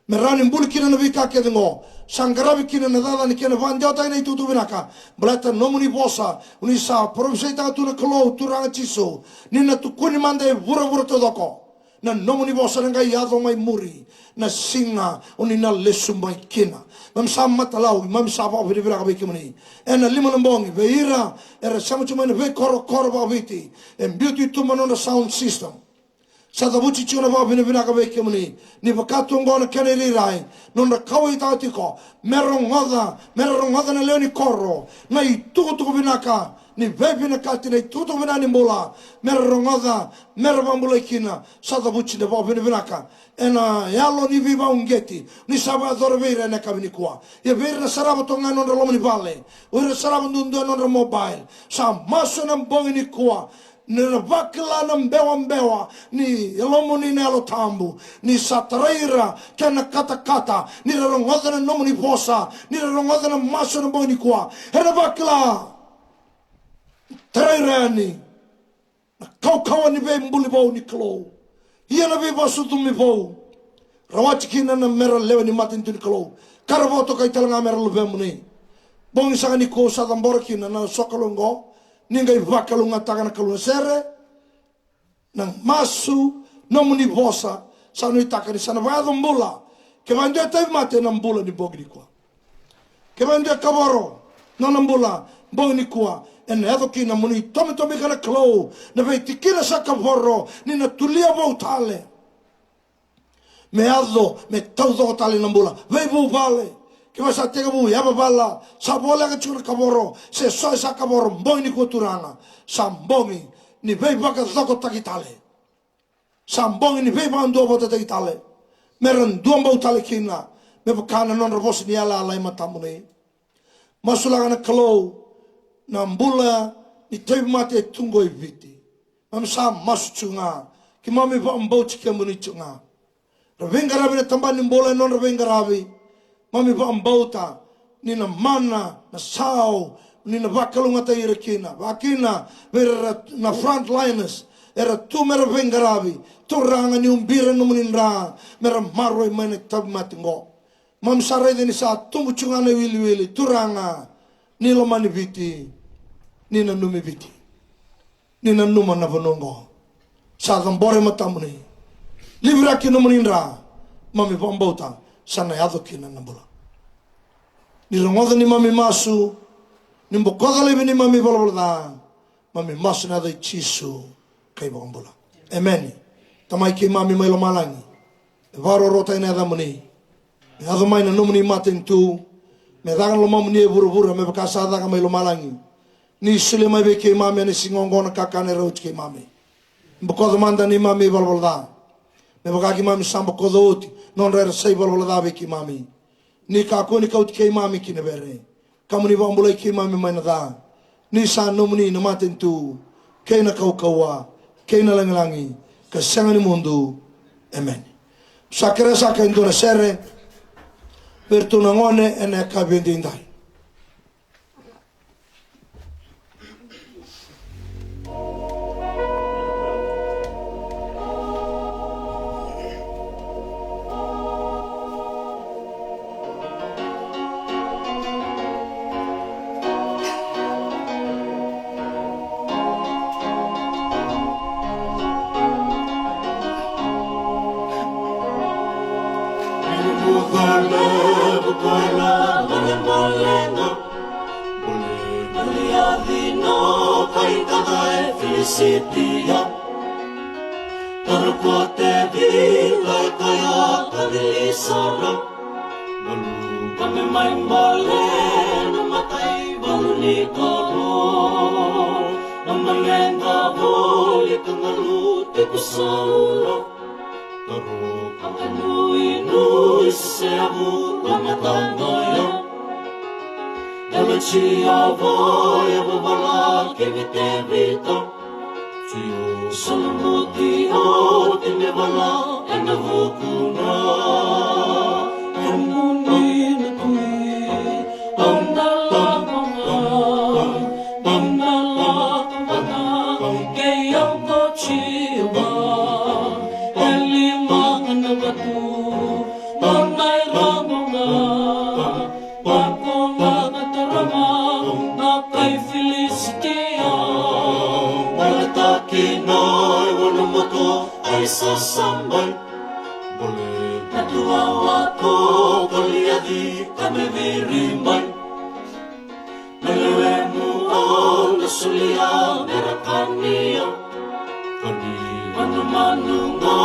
me rawa ni buli kina na veika kece oqo. Sa qaravi kina na cakacaka ni kena vakadewataki na itukutuku vinaka. Baleta nomuni vosa, oni sa parofisaitaka tu na Kalou, Turaga Jisu, ni na tukuni mada e vuravura taucoko. Na nomuni vosa na qai yaco mai muri na siga oni na lesu mai kina. Keimami sa matalau, keimami sa vakavinavinaka vei kemuni. Ena lima na bogi, vei ira era sema tu mai na veikorokoro vakaviti, e biuti tu mai na nodra sound system. Sa cavuti tiko na vakavinavinaka vei kemuni. Ni vaka tu oqo na kena irairai, nodra kauwaitaka tiko me rogoca, me ra rogoca na lewe ni koro na itukutuku vinaka ni veivinakati, na itukutuku vinaka ni bula, me ra rogoca, me ra vakabulai kina. Sa cavuti na vakavinavinaka ena yalo ni veivakauqeti ni sa vakayacora vei ira ena yakavi nikua. Ia vei ira na sarava toka ga ena nodra loma ni vale, o ira sarava duadua ena nodra mobile, sa masu ena bogi nikua. Ni ra vakila na bewabewa ni Yalomuni na Yalo Tabu, ni sa tarai ira kei na katakata, ni ra rogoca na nomuni vosa, ni ra rogoca na masu ena bogi nikua. Era vakila, tarai ira yani na kaukauwa ni veibuli vou ni Kalou. Ia na veivakasucumi vou, rawati kina na mera lewe ni matanitu ni Kalou, ka ra vakatokai tale ga mera luvemuni. Bogi saka nikua au sa cabora kina na sokalou oqo, ni qai vakalougatataka na Kalou na sere, na masu, nomuni vosa. Sa nuitaka ni sa na vakayaco bula. Kevaka e dua e tauvimate ena bula ni bogi nikua, kevaka e dua e kavoro nona bula bogi nikua, ena yaco kina mo ni tomitomi ka na Kalou na veitikina sa kavoro, ni na tulia vou tale. Me yaco me taucoko tale na bula. Veivuvale, kevaka sa tekivu yavavala, sa voleka tiko na kavoro, se so e sa kavoro, bogi nikua Turaga, sa bogi ni veivakacokotaki tale. Sa bogi ni veivakaduavatataki tale, me ra duabau tale kina, me vaka na nodra vosa ni yalayala e matamuni. Masulaka na Kalou, na bula ni tauvimate e tu qo e Viti. Keimami sa masu tu ga, keimami vakabauti kemuni tu ga. Ra veiqaravi na tabana ni bula e nodra veiqaravi. Keimami vakabauta ni na mana, na sau, ni na vakalougatataki ira kina. Vakakina vei ira na frontliners era tu me ra veiqaravi. Turaga, ni ubi ira ena nomuni dra me ra maroroi mai na tauvimate oqo. Keimami sa raica ni sa tubu tu ga na iwiliwili, Turaga, ni lomani Viti, ni nanumi Viti, ni nanuma na vanua oqo. Sa cabora e matamuni. Liviraki ena nomuni dra. Mami vakabauta sa na yaco kina na bula. Ni rogoca ni mami masu, ni bokoca laivi ni mami valavala ca, mami masu na yaca i Jisu kai vakabula. Emeni. Tamai keimami mai lomalagi, e vakarokorokotaki na yacamuni. Me yaco mai na nomuni matanitu, me caka na lomamuni e vuravura me vaka sa caka mai lomalagi. Ni solia mai vei keimami ena siga oqo na kakana e rauti keimami. Bokoca mada neimami ivalavala ca, me vaka keimami sa bokoca oti na nodra era sa ivalavala ca vei keimami. Ni kakua ni kauti keimami ki na vere, ka mo ni vakabulai keimami mai na ca. Ni sa nomuni na matanitu, kei na kaukauwa, kei na lagilagi, ka sega ni mudu. Emeni. Sa kerea saka e dua na sere vei iratou na gone ena yakavi edaidai. Goliaci na kai kaca e Filisitia. Tara ko Tevita e kaya ka vili sara. Valu ka me mai bole na mataivalu ni koro. Na maleqa voli ka galu tiko Saulo. Taro ka nuinui se avu ka mataqaya. Dala Jiova e vavala kei Tevita. Jiova sa lumuti oti me vala ena vukuna. Emuni na tui, au na lako ga, au na lako vata kei au ko Jiova. E lima ga na vatu, au na rogo ga, vako ga na tarava na kai Filisitia. Baletaki na iwanamoto ai sasabai. Bole na tuawa ko Goliaci ka me viri mai. Na lewe mu au na solia me ra kania. Ka ni manumanu ga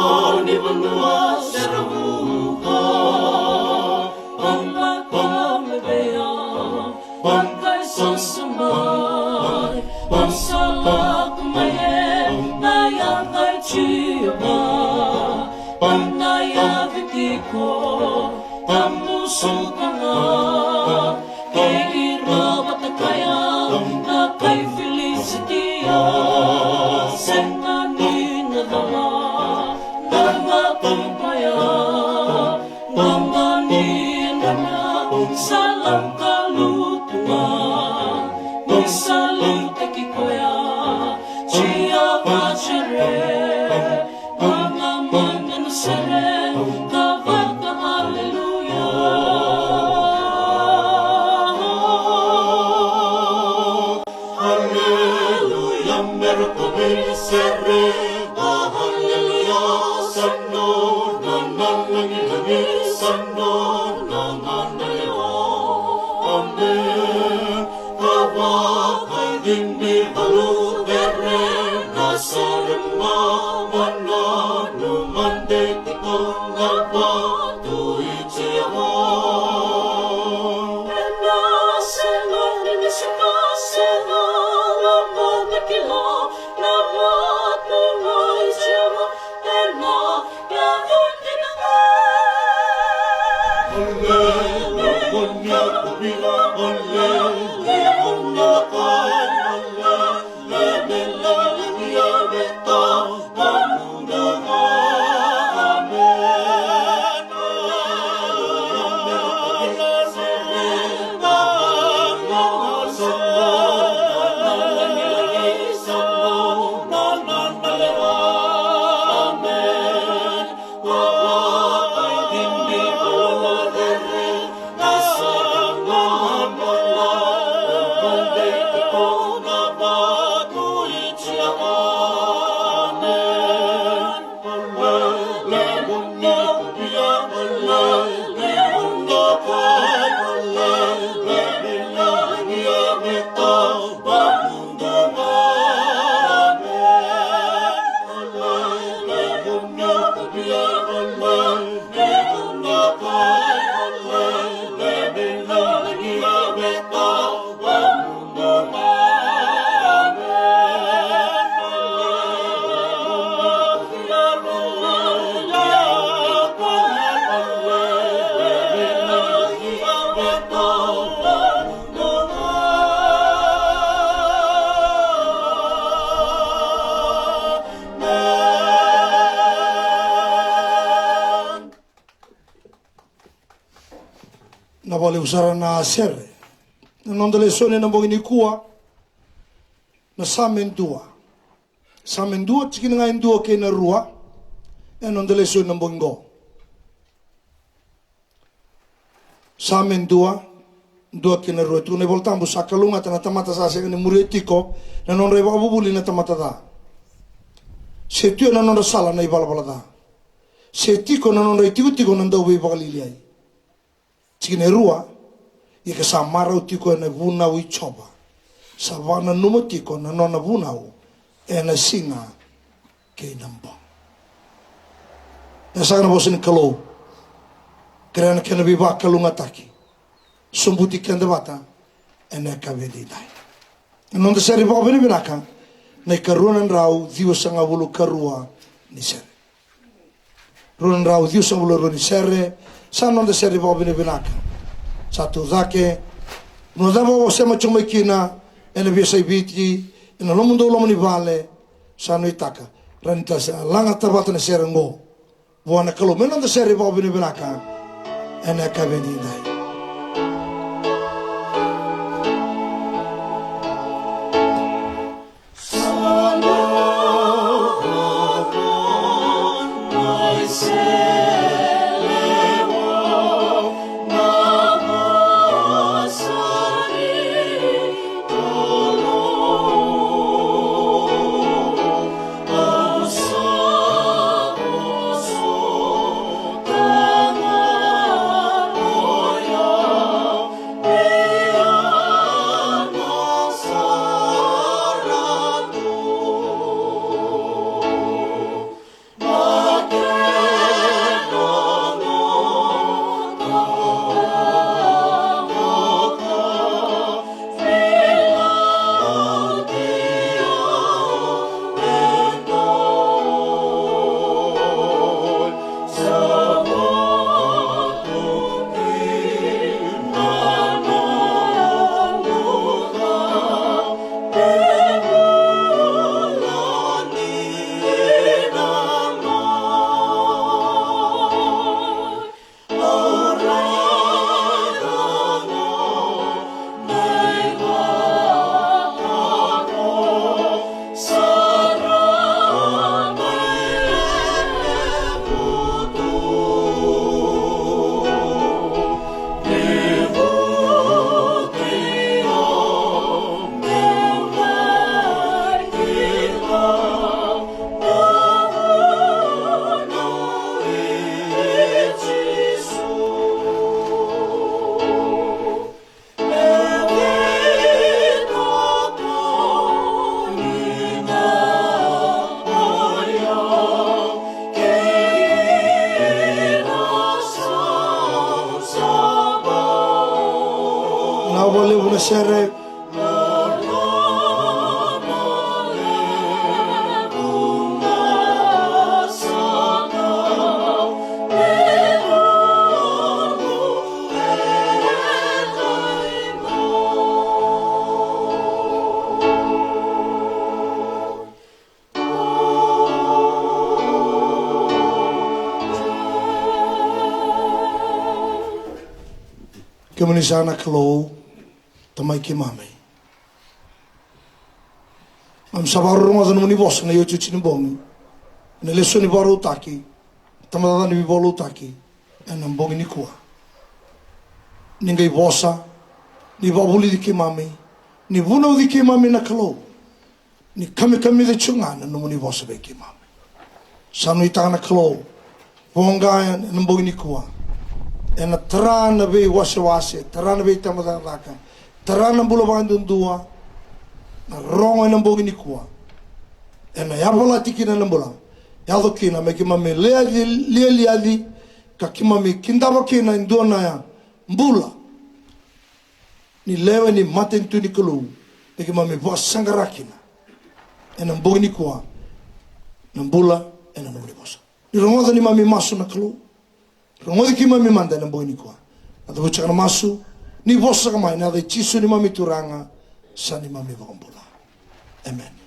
ni vanua se ra vuka. Au na ka me vei au. Vakaisasa mai, vakasalaka mai e na yaca i Jiova. Vana yavi tiko, vamusuka ga kei ira vata kaya na kai Filisitia. Sega ni na cala na vakaubaya. Vagani na sala ka lutu ga, ni sa liutaki koya Jiova Jire. Vagamana na sere ka vaka aleluya. Aleluya, mera kovei sere. Aleluya, sa nona na lagilagi, sa nona na lewa. Amen. Ka vakacici valu vere na sere, ma mananu made tiko na vatu i Jiova. Ena sega ni na sika sega na vata kila na vatu i Jiova. Ena yavu dina ga. Aleluya, ni ko vina, aleluya, ni ko vina, aleluya, ni ko vina, aleluya. Vakalevu sara na sere. Na noda lesoni ena bogi nikua, na Same dua. Same dua, tikina ga e dua kei na rua. Ena noda lesoni na bogi qo. Same dua, dua kei na rua. Tukuna na iVolatabu, sa kalougata na tamata sa sega ni muria tiko na nodra ivakavuvuli na tamata ca, se tu ena nodra sala na ivalavala ca, se tiko ena nodra itikotiko na dauveivakaliliai. Tikina e rua, ia ka sa marau tiko ena vunau i Jiova, sa vakananuma tiko na nona vunau ena siga kei na bogi. E saka na vosa ni Kalou, kerea na kena veivakalougatataki sobuti keda vata ena yakavi edaidai. Na noda sere vakavinavinaka, na ikarua na drau ciwasagavulu karua ni sere. Rua na drau ciwasagavulu karua ni sere, sa noda sere vakavinavinaka. Sa tu cake, na cava o sema tiko mai kina, ena veiyasai Viti, ena lomamudou loma ni vale, sa nuitaka, rawa ni da sa lagata vata na sere oqo. Vua na Kalou, me noda sere vakavinavinaka ena yakavi edaidai. Na vakalevu na sere. Kemuni saka na Kalou, Tamai keimami. Keimami sa vakarorogo ena nomuni vosa ena iotioti ni bogi, ena lesoni vakarautaki, tabacakacaka ni veivakalotutaki ena bogi nikua. Ni qai vosa, ni vakavulici keimami, ni vunauci keimami na Kalou. Ni kamikamica tiko ga na nomuni vosa vei keimami. Sa nuitaka na Kalou, voqa ena bogi nikua, ena tara na veiwasewase, tara na veitabacakacaka, tara na bula vakaduadua, na rogo ena bogi nikua, ena yavalati kina na bula, yaco kina me keimami liaci, lialiaci, ka keimami kidava kina e dua na bula ni lewe ni matanitu ni Kalou, me keimami vakasaqara kina ena bogi nikua na bula ena nomuni vosa. Ni rogoca neimami masu na Kalou, rogoci keimami mada ena bogi nikua. Na cavuti saka na masu, ni vosa saka mai ena yaca i Jisu neimami Turaga, sa neimami iVakabula. Emeni.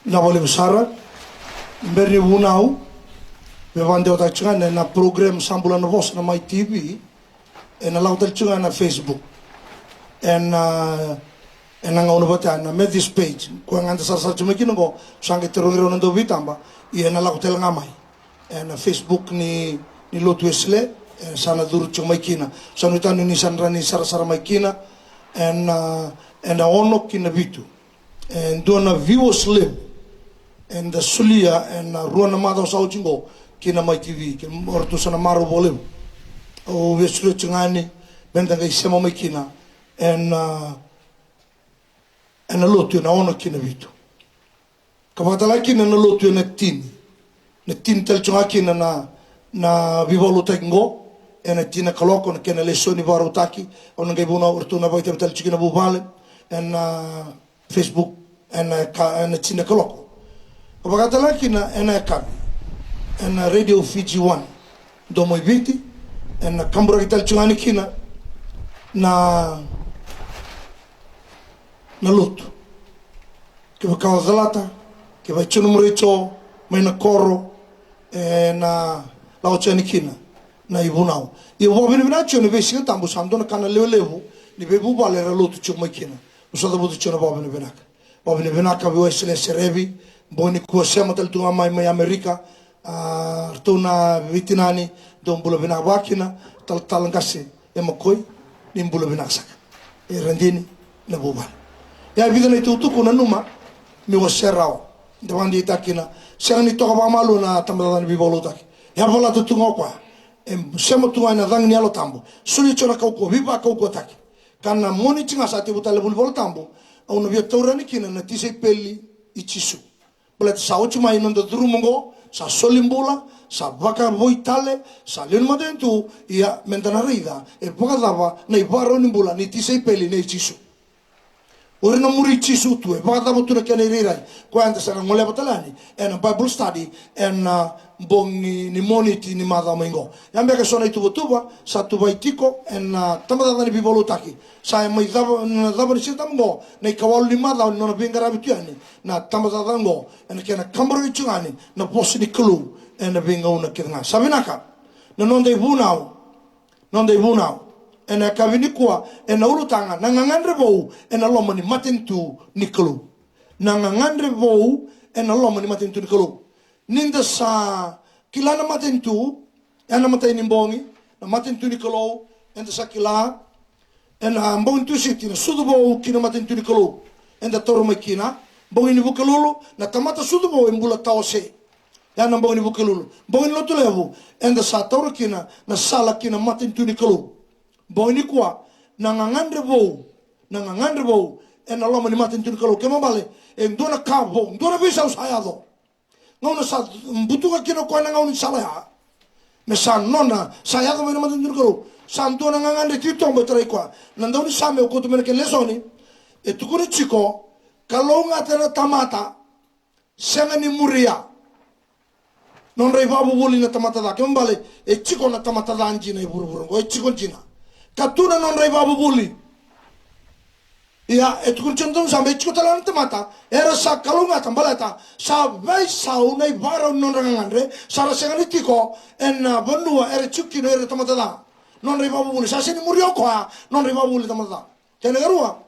Vinaka vakalevu sara. Bera ni vunau, me vakadewataki tiko ga na program Sa Bula na Vosa na Mai T V. Ena lako tale tiko ga na Facebook. Ena, ena gauna vata na Methodist page. Koya ga da sarasara tiko mai kina qo, sa qai tarogi rau na dauveitaba. Ia ena lako tale ga mai ena Facebook ni, ni Lotu Wesele, e, sa na curu tiko mai kina. Sa nuitaka ni sa na rawa ni sarasara mai kina ena, ena ono ki na vitu. E dua na viewers levu eda solia ena rua na macawa sa oti qo ki na Mai T V, ke o ratou sa na marau vakalevu. Au via solia tiko ga yani meda qai sema mai kina ena, ena lotu ena ono ki na vitu. Ka vakatale ga kina na lotu ena tini. Na tini tale tiko ga kina na, na veivakalotutaki qo, ena tini na kaloko na kena lesoni vakarautaki. Au na qai vunau, o ratou na vakaitavi tale tiko kina vuvale ena Facebook ena ka, ena tini na kaloko. Ka vakatale ga kina ena yakavi ena Radio Fiji One, Domo i Viti, ena kaburaki tale tiko ga yani kina na, na lotu. Kevaka o calata, kevaka e tiko nomu retio mai na koro, ena lako tiko yani kina na ivunau. Ia vakavinavinaka tiko na veisiga tabu, sa dua na ka na lewe levu ni veivuvale era lotu tiko mai kina. Au sa cavuta tiko na vakavinavinaka. Vakavinavinaka vei Wesele Serevi, bogi nikua sema tale tu ga mai, mai Amerika. A, ratou na veitinani, dou bula vinaka vakina, talatala qase e Makoi, ni bula vinaka saka. E Radini na vuvale. Ia e vica na itukutuku nanuma meu wasea rawa. Da vakadeitaka kina, sega ni toka vakamalua na tabacakacaka ni veivakalotutaki. E a valata tu ga o koya. E sema tu ga ena cagi ni Yalo Tabu. Solia tiko na kaukauwa, veivakaukauwataki. Ka na Moniti ga sa tekivu tale na vuli Vola Tabu, au na via taura yani kina na tisaipeli i Jisu. Baleta sa oti mai na noda curuma oqo, sa soli bula, sa vakavoui tale, sa lewe ni matanitu, ia meda na raica e vakacava na ivakarau ni bula ni tisaipeli nei Jisu. O ira na muri Jisu tu, e vakacava tu na kena irairai. Koya eda sa na goleva tale yani ena Bible study ena bogi ni Moniti ni macawa mai qo. Ia beka eso na ituvatuva sa tuvai tiko ena tabacakacaka ni veivakalotutaki. Sa e mai cava, na cava ni Siga Tabu qo, na ikawalu ni macawa ni nona veiqaravi tu yani na tabacakacaka qo, ena kena kaburaki tu ga yani na vosa ni Kalou ena veigauna kece ga. Sa vinaka. Na noda ivunau, noda ivunau ena yakavi nikua ena ulutaga, na gagadre vou ena loma ni matanitu ni Kalou. Na gagadre vou ena loma ni matanitu ni Kalou. Ni da sa kila na matanitu, ena matai ni bogi, na matanitu ni Kalou, eda sa kila, ena bogi ni Tusiti, na sucu vou ki na matanitu ni Kalou. Eda taura mai kina, bogi ni Vukelulu, na tamata sucu vou e bula tawase. Ya na bogi ni Vukelulu. Bogi ni Lotulevu, eda sa taura kina, na sala ki na matanitu ni Kalou. Bogi nikua, na gagadre vou, na gagadre vou, ena loma ni matanitu ni Kalou. Kena ibalebale, e dua na ka vou, dua na veisau sa yaco. Gauna sa butuka kina o koya na gaunisala ya. Me sa nona, sa yaco mai na matanitu ni Kalou. Sa dua na gagadre titobu e tarai koya. Na daunisame au kauta mai na kena lesoni. E tukuni tiko, kalougata na tamata, sega ni muria. Nodra ivakavuvuli na tamata ca. Kena ibalebale, e tiko na tamata ca dina e vuravura oqo. E tiko dina. Ka tu na nodra ivakavuvuli. Ia, e tukuni tiko na daunisame, e tiko tale na tamata era sa kalougata baleta sa veisau na ivakarau ni nodra gagadre, sa ra sega ni tiko ena vanua era tiko kina o ira na tamata ca. Nodra ivakavuvuli, sa sega ni muria o koya nodra ivakavuvuli na tamata ca. Kena ikarua,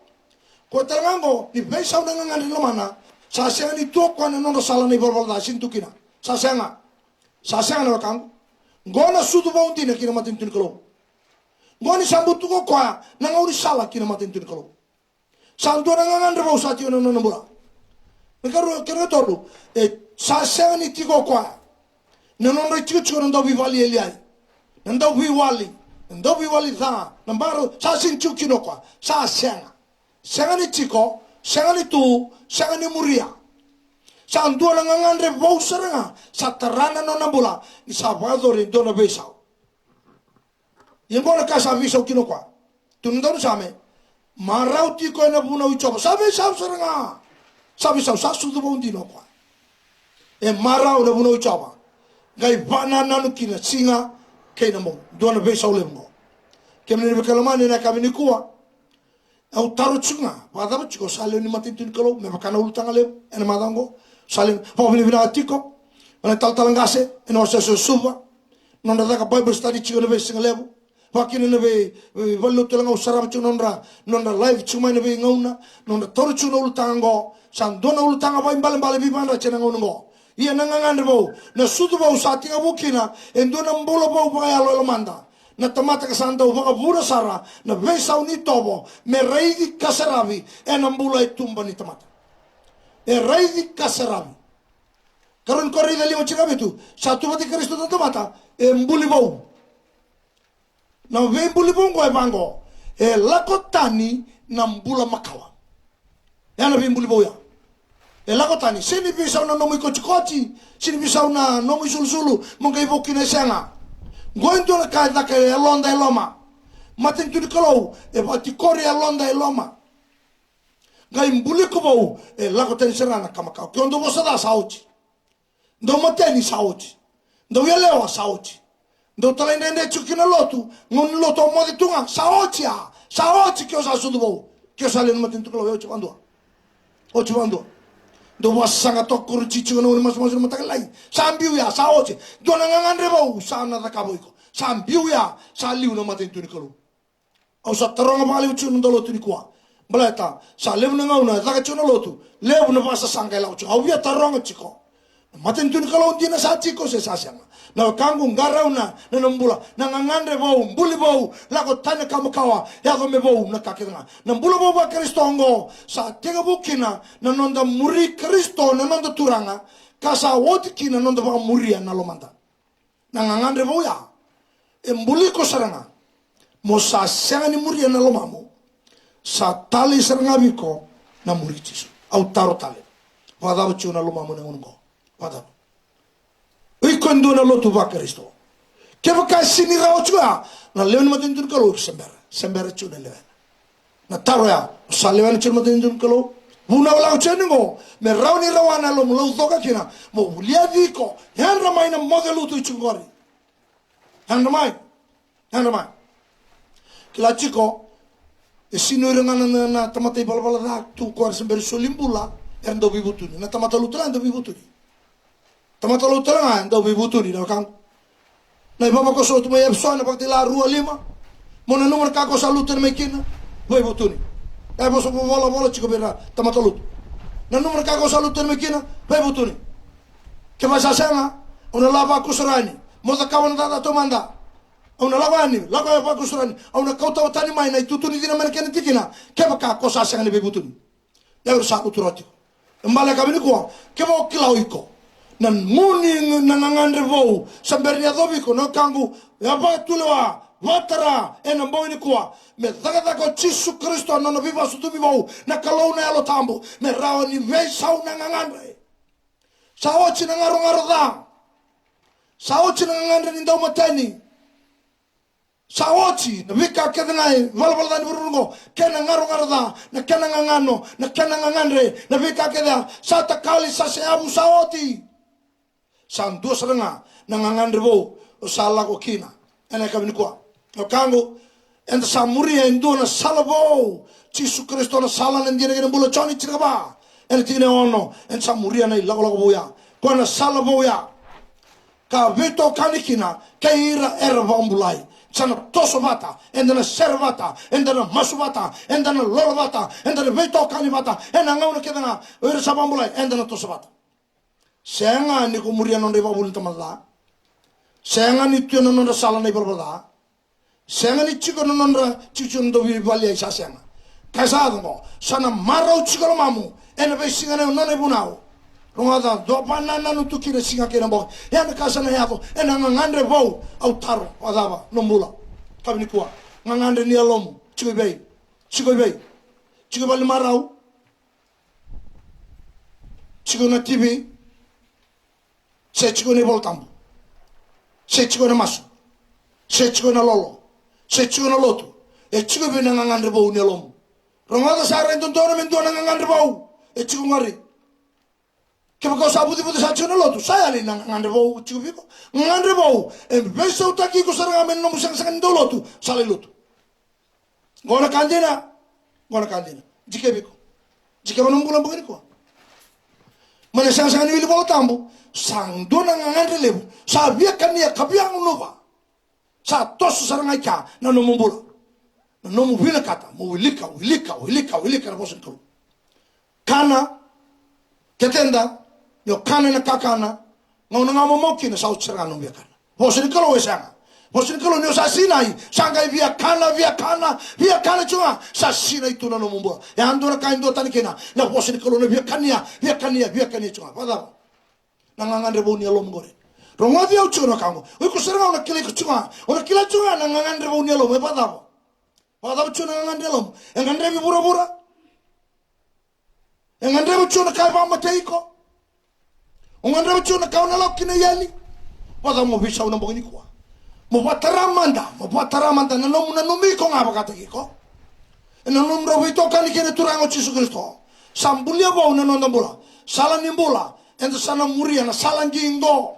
koya tale ga oqo, ni veisau na gagadre ni lomana, sa sega ni tu o koya na nodra sala na ivalavala ca, sega ni tu kina. Sa sega. Sa sega na wekaqu. Qo na sucu vou dina ki na matanitu ni Kalou. Qo ni sa butuka o koya na gaunisala ki na matanitu ni Kalou. Sa dua na gagadre vou sa tiko ena nona bula. Na ikarua, kena ikatolu, e sa sega ni tiko o koya Na nodra itikotiko na dauveivali eliai, na dauveiwali, na dauveiwali ca, na marau, sa sega ni tiko kina o koya. Sa sega. Sega ni tiko, sega ni tu, sega ni muria. Sa dua na gagadre vou sara ga sa tara na nona bula ni sa vakayacori e dua na veisau. Ia qo na ka sa veisau kina o koya. Tukuna na daunisame, marau tiko ena vunau i Jiova. Sa veisau sara ga. Sa veisau, sa sucu vou dina o koya. E marau na vunau i Jiova. Qai vakanananu kina siga kei na bogi. Dua na veisau levu qo. Kemuni na veiwekani lomani, ena yakavi nikua, au taro tiko ga, vakacava tiko sa lewe ni matanitu ni Kalou, me vaka na ulutaga levu ena macawa oqo. Sa lewe, vakavinavinaka tiko vei na talatala qase ena wasewase o Suva, nodra caka Bible study tiko na veisiga levu. Vakakina na vei, vei valenilotu tale ga au sarava tiko nodra, nodra live tiko mai na veigauna, nodra taura tiko na ulutaga oqo. Sa dua na ulutaga vakaibalebale veivakayadrati ena gauna oqo. Ia na gagadre vou, na sucu vou sa tekivu kina e dua na bula vou vakayalo e lomada. Na tamata ka sa dau vakavuna sara na veisau ni tovo me raici ka seravi ena bula e tuba ni tamata. E raici ka seravi. Karua ni Korinica lima tinikavitu, sa tu vata kei Karisito na tamata e buli vou. Na veibuli vou qo e vaqo, e lako tani na bula makawa. Ya na veibuli vou ya. E lako tani, sega ni veisau na nomu ikotikoti, sega ni veisau na nomu isulusulu, mo qai vou kina, e sega. Qo e dua na ka e caka e yaloda e loma. Matanitu ni Kalou e vakatikori e yaloda e loma. Qai buli iko vou, e lako tani sara na ka makawa. Ke o dau vosa ca, sa oti. Dau mateni, sa oti. Dau yalewa, sa oti. Dau talaidredre tiko kina lotu, gauna ni lotu o moce tu ga, sa oti ya. Sa oti ke o sa sucu vou. Ke o sa lewe ni matanitu ni Kalou, e oti vakadua. Oti vakadua. Dau vakasaqa toka, koro titiko na gauna ni masumasu ni mataka lailai. Sa biu ya, sa oti. Dua na gagadre vou sa na cakava o iko. Sa biu ya, sa liu na matanitu ni Kalou. Au sa taroga vakalevu tiko na noda lotu nikua. Baleta sa levu na gauna e caka tiko na lotu, levu na vakasasaqa e lako tiko. Au via taroga tiko. Na matanitu ni Kalou dina sa tiko se sa sega? Na wekaqu, qarauna na nomu bula. Na gagadre vou, buli vou, lako tani na ka makawa, yaco me vou na ka kece ga. Na bula vou vaKarisito oqo sa tekivu kina na noda muri Karisito, na noda Turaga, ka sa oti kina na noda vakamuria na lomada. Na gagadre vou ya e buli iko sara ga mo sa sega ni muria na lomamu. Sa talei sara ga vei iko na muri Jisu. Au taro tale, vakacava tiko na lomamu ena gauna oqo? Vakacava? O iko e dua na lotu vaKarisito. Kevaka e sega ni rawa tiko ya, na lewe ni matanitu ni Kalou, iko se bera, se bera tiko na lewena. Na taro ya, o sa lewena tiko na matanitu ni Kalou? Vunau lako tiko yani oqo me rawa ni rawa na yalomu, laucoka kina, mo vulici iko. Yadra mai na moce lutu e tiko qori. Yadra mai. Yadra mai. Kila tiko, e sega ni o ira ga na, na, na tamata ivalavala ca tu, ko era se bera ni soli bula, era dau veivutuni. Na tamata lutu la e dau veivutuni. Tamata lotu tale ga e dau veivutuni, na wekaqu. Na ivavakoso tu mai Efeso ena Vakatakila rua, lima. Mo nanuma na ka ko sa lutu tani mai kina, veivutuni. E vosa volavola tiko vei ira tamata lotu. Nanuma na ka ko sa lutu tani mai kina, veivutuni. Kevaka sa sega, au na lako vakusurani. Mo cakava na cakacaka taumada. Au na lako yani, lako vakusurani. Au na kauta tani mai na itutu ni cina mai na kena tikina. Kevaka ko sa sega ni veivutuni. Ia o ira sa lutu rawa tiko. E bale yakavi nikua, kevaka o kila o iko na gunu, na gagadre vou sa bera ni yacovi iko, na wekaqu, e a vakatulewa, vakatara ena bogi nikua me cakacaka o Jisu Karisito, na nona veivakasucumi vou na Kalou na Yalo Tabu, me rawa ni veisau na gagadre. Sa oti na garogaro ca. Sa oti na gagadre ni daumateni. Sa oti na veika kece ga e valavala ca ni vuravura oqo, kena garogaro ca, na kena gagano, na kena gagadre, na veika kece ya sa takali, sa seyavu, sa oti. Sa dua sara ga na gagadre vou o sa lako kina ena yakavi nikua. Wekaqu, eda sa muria e dua na sala vou. Jisu Karisito na sala, na dina kei na bula, Joni tinikava, ena tikina e ono. Eda sa muria na ilakolako vou ya. Koya na sala vou ya. Ka veitokani kina kei ira era vakabulai. Sa na toso vata, eda na sere vata, eda na masu vata, eda na lolo vata, eda na veitokani vata ena gauna kece ga. O ira sa vakabulai, eda na toso vata. Sega ni ko muria na nodra ivakavuvuli na tamata ca. Sega ni tu ena nodra sala na ivalavala ca. Sega ni tiko na nodra tiko, tiko na dauveivali, ia sa sega. Ka sa yaco oqo, sa na marau tiko lomamu ena veisiga na nona ivunau. Rogoca, dua vakanananu tu kina siga kei na bogi. Ia na ka sa na yaco ena gagadre vou. Au taro, vakacava nomu bula? Kavi nikua, gagadre ni yalomu. Tiko i vei? Tiko i vei? Tiko i vale ni marau? Tiko na T V? Se tiko na iVola Tabu? Se tiko na masu? Se tiko na lolo? Se tiko na lotu? E tiko i vei na gagadre vou ni yalomu? Rogoca, sa rai dodonu me dua na gagadre vou e tiko qori. Kevaka o sa vucevuce sa tiko na lotu, sa yali na gagadre vou tiko vei iko. Gagadre vou e veisautaki iko sara ga mai na nomu saqasaqa ni dau lotu, sa lai lotu. Qo na ka dina, qo na ka dina. Dikevi iko. Dikeva nomu bula bogi nikua. Mai na saqasaqa ni wili Vola Tabu, sa dua na gagadre levu sa via kania ka via gunuva. Sa toso sara ga i kea na nomu bula. Na nomu vinakata mo wilika, wilika, wilika, wilika na vosa ni Kalou. Kana, keteda, ni o kana ena kakana, gauna ga o mamau kina sa oti sara ga na nomu via kana. Vosa ni Kalou e sega. Vosa ni Kalou ni o sa sinai, sa qai via kana, via kana, via kana tu ga, sa sinai tu na nomu bula. E a dua na ka e duatani kina na vosa ni Kalou, na via kania, via kania, via kania tu ga. Vakacava? Na gagadre vou ni yalomu qori. Rogoci au tiko na ka qo. O iko sara ga o na kila iko tiko ga. O na kila tiko ga na gagadre vou ni yalomu. E vakacava? Vakacava tiko na gagadre ni yalomu? E gadrevi vuravura? E gadreva tiko na ka e vakamatei iko? O gadreva tiko na ka o na lako kina i eli? Vakacava mo veisau na bogi nikua? Mo vakatara mada, mo vakatara mada na nomu nanumi iko ga vakataki iko. Ena nomudrau veitokani kei na Turaga o Jisu Karisito. Sa bulia vou na noda bula. Sala ni bula. Eda sa na muria na sala qiqo.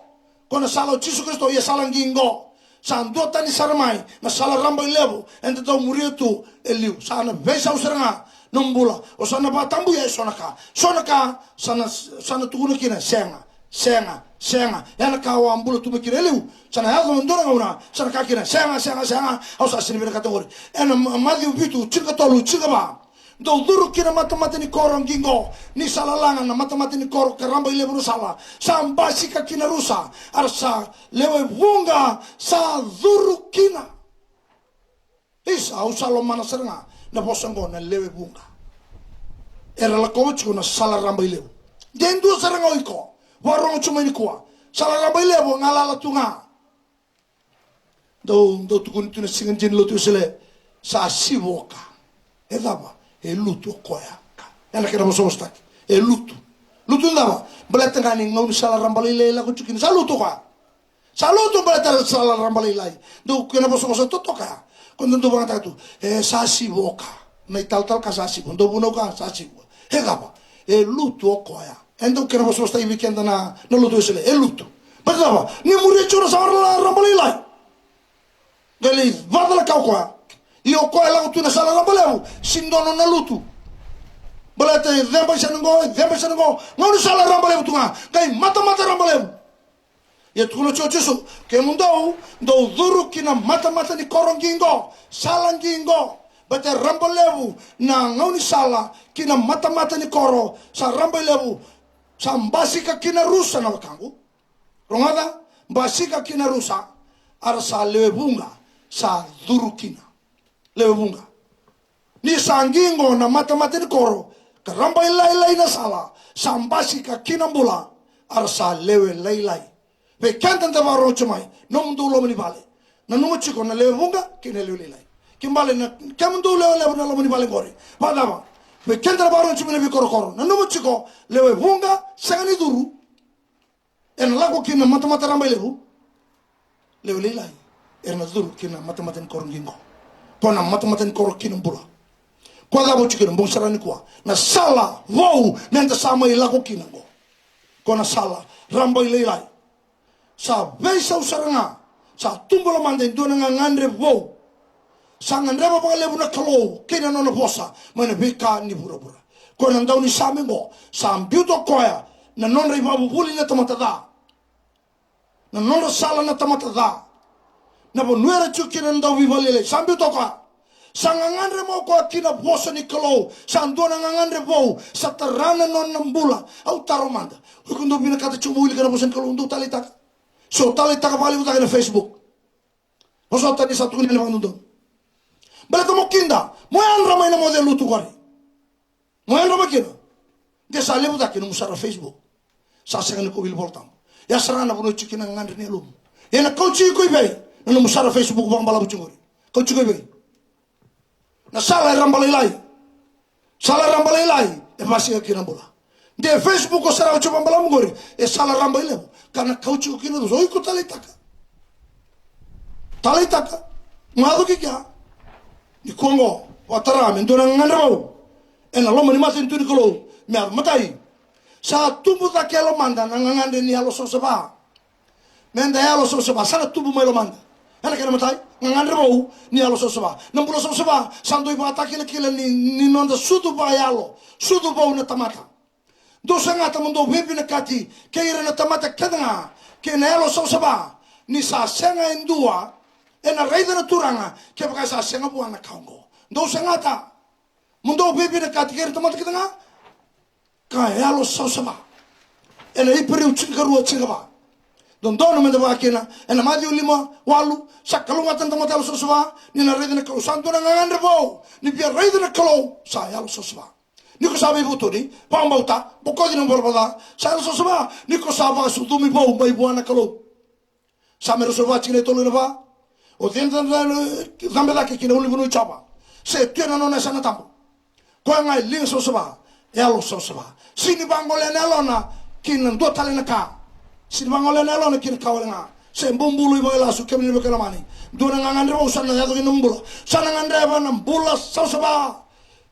Ko na sala o Jisu Karisito, ia sala qiqo. Sa duatani sara mai na sala rabailevu eda dau muria tu e liu. Sa na veisau sara ga nomu bula. O sa na vakatabuya e so na ka. So na ka sa na, sa na tukuna kina sega, sega, sega. Ia na ka o a bula tu mai kina e liu, sa na yaco e dua na gauna sa na kaya kina sega, sega, sega. Au sa sega ni vinakata qori. Ena Ma-, Maciu vitu, tinikatolu, tinikava. Dou curu ki na matamata ni koro qiqo, ni sa lalaga na matamata ni koro ka rabailevu na sala, sa basika ki na rusa, a ra sa lewe vuqa sa curu kina. Isa, au sa lomana sara ga na vosa oqo, na lewe vuqa. Era lakova tiko na sala rabailevu. De dua sara ga o iko, vakarorogo tu mai nikua. Sala rabailevu galala tu ga. Dau, dau tukuni tu na siga ni lotu Wesele, sa sivo o ka. E cava? E lutu o koya. Ena kena vosavosataki, e lutu. Lutu cava? Baleta ga ni gaunisala rabalailai e lako tu kina, sa lutu o koya. Sa lutu baleta na sala rabalailai. Dau kena vosavosa totoka ya. Ko dau vakayagataka tu, e sa sivo o ka. Na italatala ka sa sivo, dau vunau ka sa sivo. E cava? E lutu o koya. E dau kena vosavosataki vei keda na, na lotu Wesele, e lutu. Baleta cava? Ni muria tiko na sala rabalailai. Qai lai vakacalaka o koya. Ia o koya e lako tu na sala rabalevu, sega ni dua nona lutu. Baleta e ceba i sana qo, e ceba i sana qo. Gaunisala rabalevu tu ga. Qai matamata rabalevu. Ia tukuna tiko o Jisu, kemudou dou curu ki na matamata ni koro qiqo, sala qiqo. Baleta e rabalevu na gaunisala ki na matamata ni koro, sa rabailevu, sa basika ki na rusa, na wekaqu. Rogoca, basika ki na rusa, a ra sa lewe vuqa sa curu kina. Lewe vuqa. Ni sa qiqo na matamata ni koro ka rabailailai na sala, sa basika ki na bula, a ra sa lewe lailai. Vei keda da vakarorogo tiko mai, nomudou loma ni vale. Nanuma tiko na lewe vuqa kei na lewe lailai. Kena ibalebale na kemudou lewe levu na loma ni vale qori. Vakacava? Vei keda na vakarorogo tiko mai na veikorokoro, nanuma tiko, lewe vuqa sega ni curu, ena lako ki na matamata rabailevu. Lewe lailai era na curu ki na matamata ni koro qiqo. Ko na matamata ni koro ki na bula. Ko cava o tiko kina bogi sara nikua? Na sala vou meda sa mai lako kina qo. Ko na sala rabailailai. Sa veisau sara ga. Sa tubu lomada e dua na gagadre vou. Sa gadreva vakalevu na Kalou kei na nona vosa mai na veika ni vuravura. Ko na daunisame qo, sa biuta o koya na nodra ivakavuvuli na tamata ca. Na nodra sala na tamata ca. Na vanua era tiko kina na dauveivakalialiai, sa biuta o koya. Sa gagadre mai o koya ki na vosa ni Kalou, sa dua na gagadre vou, sa tara na nona bula. Au taro mada, o iko dou vinakata tiko mo wilika na vosa ni Kalou, dou taleitaka. Se o taleitaka vakalevu cake na Facebook. Vosota ni sa tukuni yani vakadodonu. Baleta mo kida, mo yadra mai na moce lutu qori. Mo yadra mai kina. De sa levu cake nomu sara Facebook. Sa sega ni ko wili Vola Tabu. Ia sara na vanua e tiko kina na gagadre ni yalomu. Ia na kauti iko i vei? Na nomu sara Facebook vakabalavu tiko qori. Kauti iko i vei? Na sala e raba lailai. Sala e raba lailai e vasika kina na bula. De Facebook o sara oti vakabalavu qori, e sala raba i levu. Ka na kauti iko kina, o iko taleitaka. Taleitaka. Macu ki kea. Nikua qo, vakatara me dua na gagadre vou ena loma ni matanitu ni Kalou. Me yaco, matai, sa tubu cake e lomada na gagadre ni yalo savasava. Meda yalo savasava, sa na tubu mai lomada. Ena kena matai, gagadre vou ni yalo savasava. Na bula savasava sa dau ivakatakilakila ni, ni noda sucu vakayalo, sucu vou na tamata. Dou sagata mo dou veivinakati kei ira na tamata kece ga kei na yalo savasava, ni sa sega e dua ena raica na Turaga kevaka sa sega vua na ka oqo. Dou sagata mo dou veivinakati kei ira na tamata kece ga ka yalo savasava. Ena Iperiu tinikarua, tinikava. Dodonu meda vaka kina ena Maciu lima, walu, sa kalougata na tamata yalo savasava ni na raica na Kalou. Sa dua na gagadre vou ni via raica na Kalou sa yalo savasava. Ni ko sa veivutuni, vakabauta, bokoci na ivalavala ca, sa yalo savasava. Ni ko sa vakasucumi vou mai vua na Kalou. Same ruasagavulu va, tikina e tolu ina va. O cei eda na cabe cake ki na ulunivanua i Jiova, se tu ena nona yasana tabu? Koya ga e liga savasava, yalo savasava. Sega ni vagolea na yalona ki na dua tale na ka. Sega ni vagolea na yalona ki na ka wale ga. Se bubului vakailasu, kemuni na veiwekani lomani. Dua na gagadre vou sa na yaco ki na bula. Sa na gadreva na bula savasava.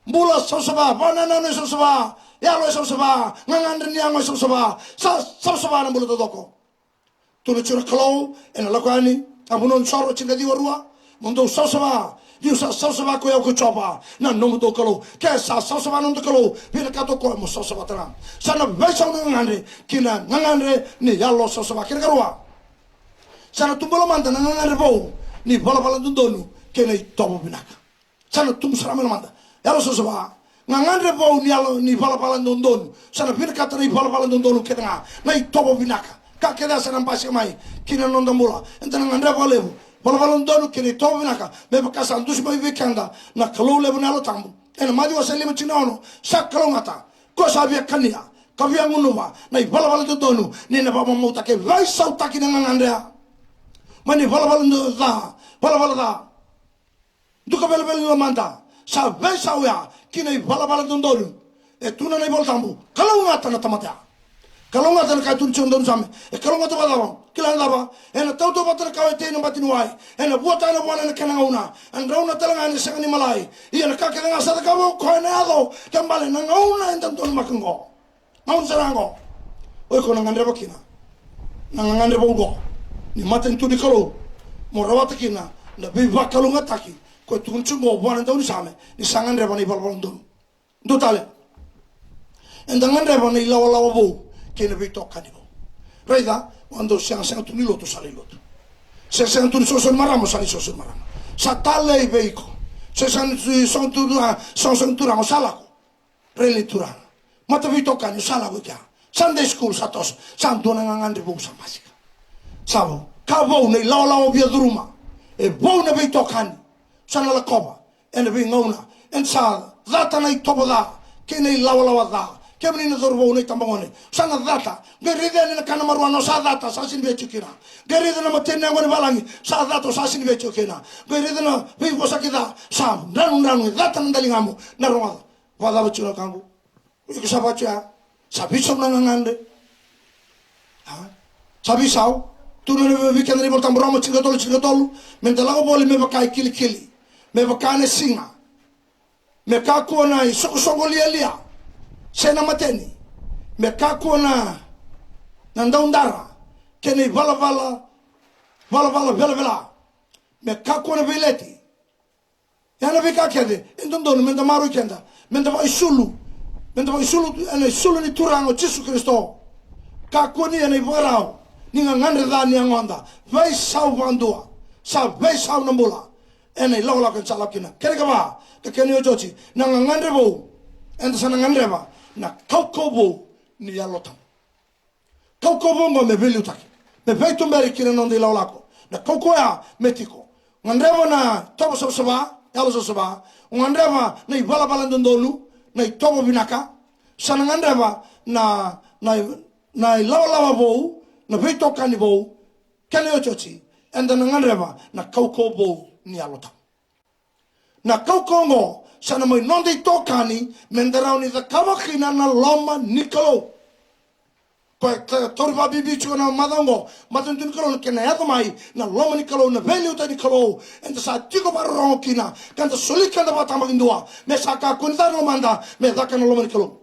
Bula savasava, vakanananu e savasava, yalo e savasava, gagadre ni yago e savasava. Sa savasava na bula taucoko. Tukuna tiko na Kalou ena Lako Yani, a Vunau ni Soro, tinikaciwa, rua. Mo dou savasava, niu sa savasava ko i au ko Jiova na nomudou Kalou. Ke sa savasava na noda Kalou, vinakata o koya mo savasava tale ga. Sa na veisau na gagadre ki na gagadre ni yalo savasava. Kena karua, sa na tubu e lomada na gagadre vou ni valavala dodonu kei na itovo vinaka. Sa na tubu sara mai lomada. Yalo savasava. Gagadre vou ni yalo ni valavala dodonu. Sa na vinakata na ivalavala dodonu kece ga, na itovo vinaka. Ka kece sa na basika mai ki na noda bula. Eda na gadreva vakalevu valavala dodonu kei na itovo vinaka, me vaka sa dusi mai vei keda na Kalou levu na Yalo Tabu. Ena Maciu wase lima, tikina ono, sa kalougata ko sa via kania ka via gunuva na ivalavala dodonu, ni na vakamamautaki, veisautaki na gagadre ya mai na ivalavala do ca, valavala ca. Duka velavela ni lomada, sa veisau ya ki na ivalavala dodonu. E tukuna na iVola Tabu, kalougata na tamata ya. Kalougata na ka e tukuna tiko na daunisame. E kalougata vakacava? Kila na cava? Ena tautauvata na kawa e tei ena bati ni wai, ena vuatana vua na kena gauna. A drauna tale ga ena sega ni malai. Ia na ka kece ga sa cakava o koya ena yaco. Kena ibalebale na gauna eda donumaka oqo. Gauna sara ga oqo o iko na gadreva kina na gagadre vou oqo ni matanitu ni Kalou, mo rawata kina na veivakalougatataki ko e tukuni tiko oqo vua na daunisame, ni sa gadreva na ivalavala donu. Dua tale, eda gadreva na ilawalawa vou kei na veitokani vou. Raica, o dou segasega tu ni lotu, sa lai lotu. Segasega tu ni soqosoqo ni marama, sa lai soqosoqo ni marama. Sa talei vei iko. Segasega tu ni soqosoqo ni turaga, sa lako. Rairai turaga. Mataveitokani, sa lako i kea. Sunday school sa toso. Sa dua na gagadre vou sa basika. Sa vou. Ka vou na ilawalawa via curuma. E vou na veitokani. Sa na lakova ena veigauna. Eda sa cata na itovo ca kei na ilawalawa ca. Kemuni na cauravou, na itabagone, sa na cata. Qai raica yani na kana maruana, o sa cata, sa sega ni via tiko kina. Qai raica na mateni yaqona ni valagi, sa cata, o sa sega ni via tiko kina. Qai raica na veivosaki ca, sa dranudranu, e cata na daligamu. Na rogoca. Vakacava tiko na wekaqu? Iko sa vaka tiko ya. Sa veisau na gagadre. A? Sa veisau. Tukuna vei keda na iVola Tabu, Roma tinikatolu, tinikatolu, meda lako voli me vaka e kilikili, me vaka na siga, me kakua na isoqosoqo lialia, se na mateni, me kakua na, na daudara, kei na ivalavala, valavala velavela, me kakua na veileti. Ia na veika kece e dodonu meda maroroi keda, meda vakaisulu, meda vakaisulu ena isulu ni Turaga o Jisu Karisito. Kakua ni ena ivakarau ni gagadre ca ni yagoda. Veisau vakadua. Sa veisau na bula ena ilakolako eda sa lako kina. Kena ikava, ka kena iotioti, na gagadre vou eda sa na gadreva, na kaukauwa vou ni Yalo Tabu. Kaukauwa vou oqo me veiliutaki, me veituberi ki na noda ilakolako. Na kaukauwa ya me tiko. Gadreva na itovo savasava, yalo savasava. Gadreva na ivalavala dodonu, na itovo vinaka. Sa na gadreva na, na, na ilawalawa vou, na veitokani vou, kei na iotioti, eda na gadreva na kaukauwa vou ni Yalo Tabu. Na kaukauwa oqo sa na mai noda itokani me da rawa ni cakava kina na loma ni Kalou. Ko e ta-, tauri vakabibi tiko na macawa oqo, matanitu ni Kalou, na kena yaco mai na loma ni Kalou, na veiliutaki ni Kalou. Eda sa tiko vakarorogo kina, ka da soli keda vakatabakidua, me sa kakua ni caka na lomada me caka na loma ni Kalou.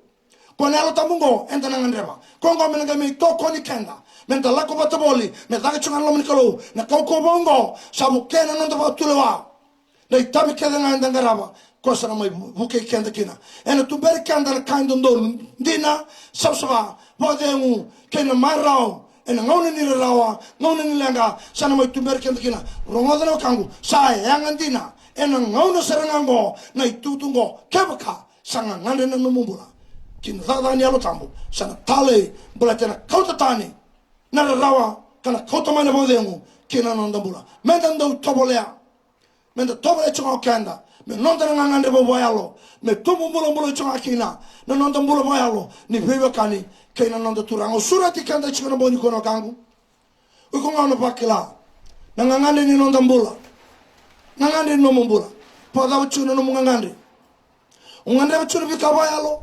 Ko na Yalo Tabu oqo eda na gadreva. Ko oqo me na qai mai tokoni keda me da lako vata voli me caka tiko ga na loma ni Kalou. Na kaukauwa oqo sa vukea na noda vakatulewa. Na itavi kece ga eda qarava, ko sa na mai vu-, vukei keda kina. Ena tuberi keda na ka e dodonu, dina, savasava, vakacegu, kei na marau. Ena gauna ni rarawa, gauna ni leqa, sa na mai tuberi keda kina. Rogoca na wekaqu, sa yaga dina ena gauna sara ga oqo na itukutuku oqo. Kevaka sa gagadre na nomu bula ki na cakacaka ni Yalo Tabu, sa na talei, baleta ena kauta tani na rarawa ka na kauta mai na vakacegu ki na noda bula. Me da dau tovolea, me da tovolea tiko ga o keda, me noda na gagadre vou vakayalo, me tubu bulabula tiko ga kina na noda bula vakayalo ni veiwekani kei na noda Turaga. Au sureti keda tiko ena bogi nikua, na wekaqu. O iko ga o na vakila na gagadre ni noda bula, gagadre ni nomu bula. Vakacava tiko na nomu gagadre? O gadreva tiko na veika vakayalo?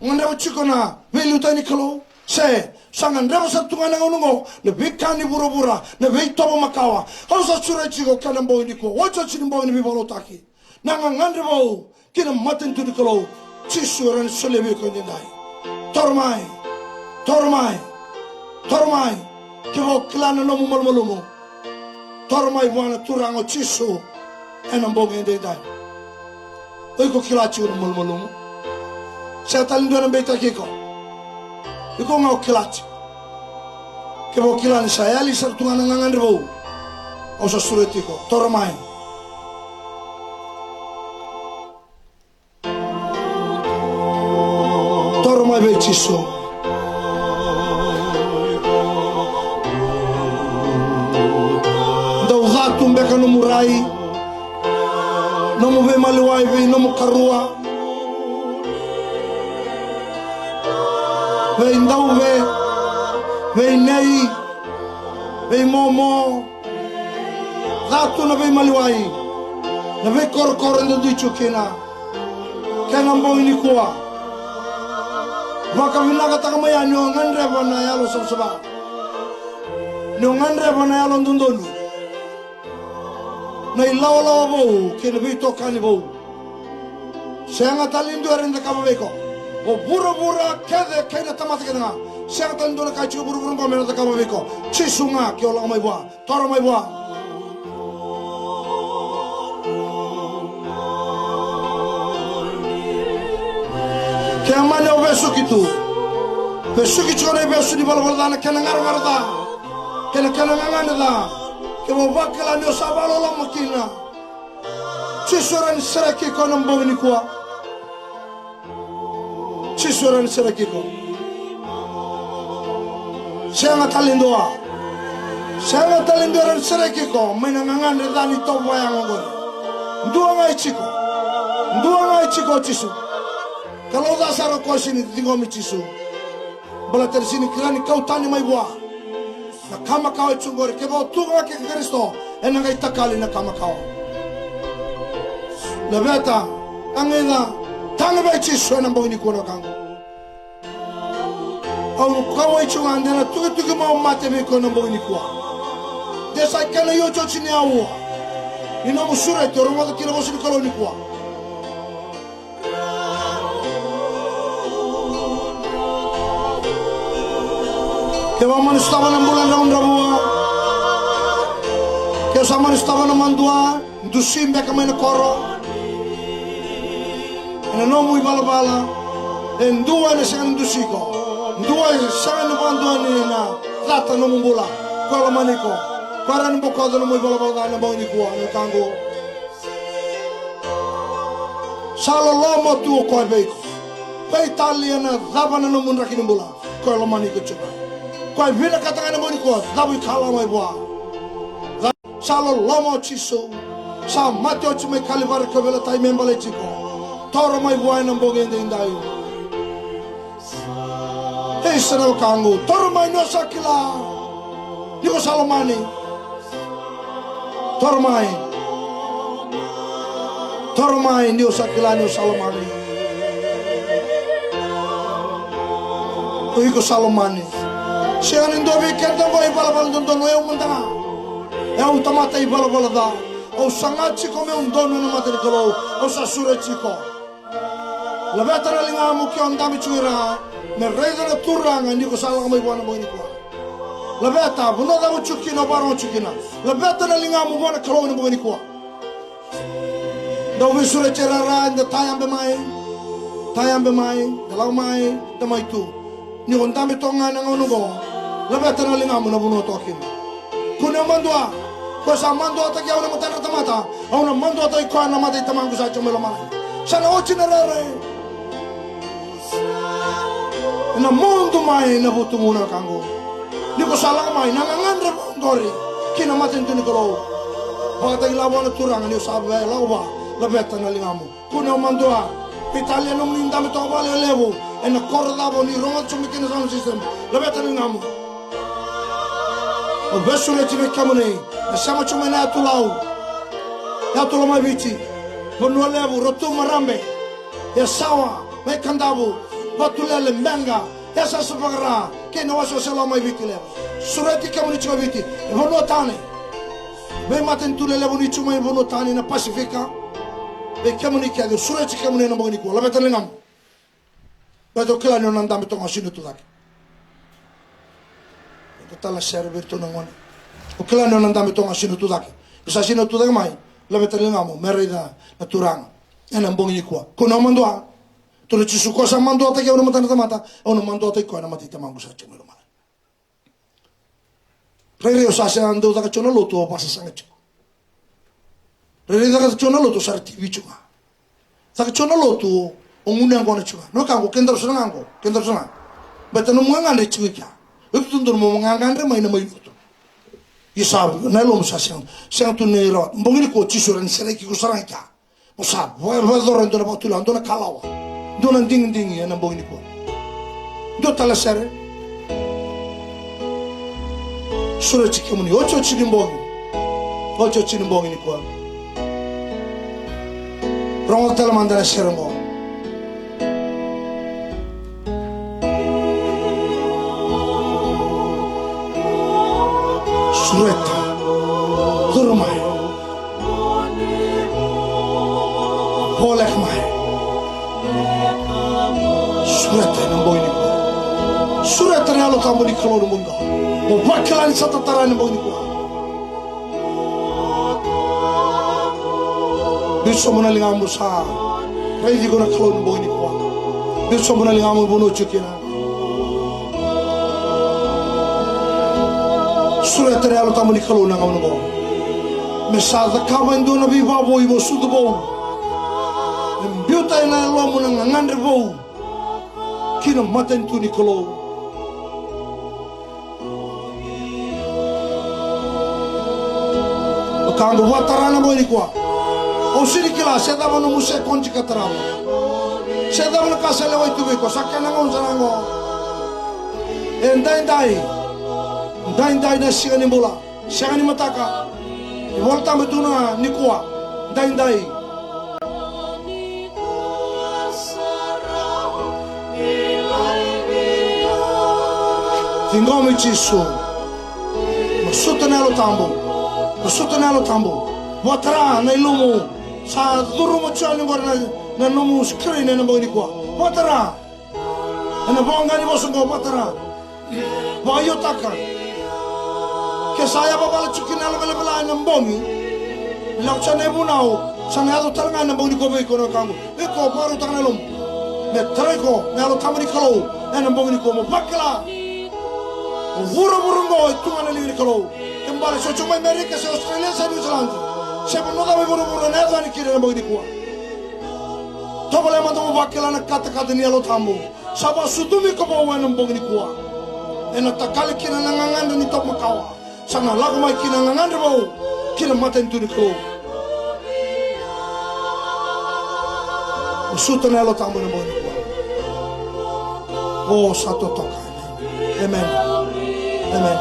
O gadreva tiko na veiliutaki ni Kalou? Se sa gadreva sara tu ga ena gauna oqo na veika ni vuravura, na veitovo makawa? Au sa sureti iko ena bogi nikua, otioti ni bogi ni veivakalotutaki, na gagadre vou ki na matanitu ni Kalou. Jisu e rawa ni solia vei iko edaidai. Toro mai, toro mai, toro mai. Kevaka o kila na nomu malumalumu, toro mai vua na Turaga o Jisu ena bogi edaidai. O iko kila tiko na malumalumu? Sega tale ni dua na beitaki iko. Iko ga o kila tiko. Kevaka o kila ni sa yali sara tu ga na gagadre vou, au sa sureti iko, toro mai. Toro mai vei Jisu. Dau ca tu beka nomu rai, nomu veimaliwai vei nomu karua, veidauve, veinei, veimomo. Ca tu na veimaliwai, na veikorokoro e dodonu tiko kina. Kei na bogi nikua, vakavinakataka mai ya ni o gadreva na yalo savasava, ni o gadreva na yalo dodonu, na ilawalawa vou kei na veitokani vou. Sega tale ni dua e rawa ni cakava vei iko. O vuravura kece kei na tamata kece ga, sega tale ni dua na ka e tiko e vuravura oqo me na cakava vei iko. Jisu ga ke o lako mai vua. Toro mai vua. Ke mani o vesuki tu, vesuki tiko na ivesu ni valavala ca, na kena garogaro ca, kei na kena gagadre ca. Kevaka o vakila ni o sa vakaloloma kina, Jisu e rawa ni sereki iko ena bogi nikua. Jisu e rawa ni sereki iko. Sega tale ni dua. Sega tale ni dua e rawa ni sereki iko mai na gagadre ca ni tovo vakayago oqori. Dua ga e tiko. Dua ga e tiko o Jisu. Ka lau ca sara o koya sega ni ciqomi Jisu. Baleta ni sega ni kila ni kau tani mai vua na ka makawa e tu oqori. Kevaka o tu ga kei Karisito, ena qai takali na ka makawa. Laveta, tagica, tagi vei Jisu ena bogi nikua, na wekaqu. Au kauwai tiko ga de na tukituki mai o mate vei koya ena bogi nikua. De sa i kena iotioti ni aua ni nomu sureti, o rogoca kina vosa ni Kalou nikua. Ke o a mani sotava na bula dravudravua, ke o sa mani sotava na madua, dusi beka mai na koro. Ena nomu ivalavala e dua ena sega ni dusi iko, dua e sega ni vakadua ni na cata nomu bula. Ko lomani iko, ko rawa ni bokoca nomu ivalavala ca ena bogi nikua, na wekaqu. Sa loloma tu o koya vei iko. Veitalia na cava na nomu draki ni bula, ko e lomani iko tiko. Ko e vinakata ga ena bogi nikua, cavu ikalawa mai vua. Sa loloma o Jisu, sa mate oti mai Kalivari ka veilatai me baleti iko. Toro mai vua ena bogi edaidai. Isa, na wekaqu, toro Mai ni o sa kila ni ko sa lomani. Toro mai. Toro mai ni o sa kila ni o sa lomani. O iko sa lomani. Sega ni dua vei keda qo ivalavala dodonu, o yau mada ga. O yau tamata ivalavala ca. Au saga tiko meu donu ena mata ni Kalou. Au sa sureti iko. Laveta na ligamu ke o dabe tiko i ra, me raica na Turaga ni ko sa lako mai vua na bogi nikua. Laveta, vanua cava o tiko kina, o vakarorogo tiko kina. Laveta na ligamu vua na Kalou ena bogi nikua. Dau veisureti e rara, eda tayabe mai, tayabe mai, da lako mai, da mai tu. Ni ko dabe toka ga ena gauna oqo, laveta na ligamu na vanua toka kina. Kua ni o madua. Ko sa maduataki au ena matadra tamata, au na maduataki koya ena mata i Tamaqu sa tiko mai lomalagi. Sa na oti na rere. Ena mudu mai na vutugu na wekaqu. Ni ko sa lako mai na gagadre vou qori ki na matanitu ni Kalou, vakatakila vua na Turaga ni o sa via lako vua. Laveta na ligamu. Kua ni o madua. Veitalia nomuni dabe toka vakalevulevu ena koro cava o ni rogoca tiko mai kina na sound system. Laveta na ligamu. Au veisureti vei kemuni na sema tiko mai na yatu Lau, yatu Lomaiviti, Vanua Levu, Rotuma, Rabe, Yasawa, mai Kadavu, Vatulele, Beqa, Yasayasa, Vakara, kei na wasewase Lomaiviti Levu. Sureti kemuni tiko e Viti, e vanua tani. Veimatanitu lelevu ni tiko mai vanua tani na Pasifika. Vei kemuni kece, sureti kemuni ena bogi nikua. Laveta na ligamu. Baleta o kila ni o na dabe toka ga o sega ni tu cake. Baleta tale na sere vei iratou na gone. O kila ni o na dabe toka ga o sega ni tu cake. Ni sa sega ni tu cake mai, laveta na ligamu me raica na Turaga ena bogi nikua. Kua ni o madua. Tukuna o Jisu, ko sa maduataki au ena mata na tamata, au na maduataki koya ena mata i Tamaqu sa tiko mai lomalagi. Rairai o sa sega ni dau caka tiko na lotu, o vakasasaga tiko. Rairai caka tiko na lotu, o sa ra T V tiko ga. Caka tiko na lotu, o gunu yaqona tiko ga. Na wekaqu, kedaru sara ga qo, kedaru sara ga. Baleta nomu gagadre tiko i kea. O iko tu dodonu mo gagadre mai na mai lotu. Ia sa na yalomu sa sega, sega tu ni rawata. Bogi nikua o Jisu e rawa ni sereki iko sara ga i kea. Mo sa vakayacora e dua na vakatulewa, dua na kalawa, dua na digidigi ena bogi nikua. Dua tale na sere. Sureti kemuni, otioti ni bogi. Otioti ni bogi nikua. Rogoca tale mada na sere oqo. Sureta. Curu mai. Voleka mai. Sureta ena bogi nikua. Sureta na Yalo Tabu ni Kalou ena bogi nikua. Mo vakila ni sa tatara ena bogi nikua. Biu sobu na ligamu, sa raici iko na Kalou ena bogi nikua. Biu sobu na ligamu, vanua o tiko kina. Sureta na Yalo Tabu ni Kalou na gauna oqo. Me sa cakava e dua na veivakavoui, mo sucu vou. Me biuta ena yalomu na gagadre vou ki na matanitu ni Kalou. Wekaqu, vakatara na bogi nikua. Au sega ni kila se cava nomu sekodi ka tarava. Se cava na ka sa lewai tu vei iko, sa kena gauna sara ga oqo. E daidai. Daidai na siga ni bula. Sega ni mataka. Ivola Tabu e tukuna nikua. Daidai. Ciqomi Jisu. Masuta na Yalo Tabu. Masuta na Yalo Tabu. Vakatara na ilumu. Sa curuma tiko yani qori na, na nomu screen ena bogi nikua. Vakatara. Ena voqa ni vosa oqo, vakatara. Vakaiotaka. Ke sa yavavala tiko kina na yalo velavela ena bogi, me lako tiko na ivunau, sa na yaco tale ga ena bogi nikua vei iko na wekaqu. Iko vakarautaka na yalomu. Me tarai iko na Yalo Tabu ni Kalou ena bogi nikua mo vakila. O vuravura oqo e tu ga na liga ni Kalou. Ke bale se o tiko mai Merika, se Australia, se New Zealand, se vanua cava e vuravura ena yaco yani kina ena bogi nikua. Tovolea mada mo vakila na katakata ni Yalo Tabu. Sa vakasucumi iko vou ena bogi nikua. Ena takali kina na gagadre ni topo makawa. Sa na lako mai kina na gagadre vou ki na matanitu ni Kalou. Masuta na Yalo Tabu ena bogi nikua. O sa totoka. Emeni. Amen.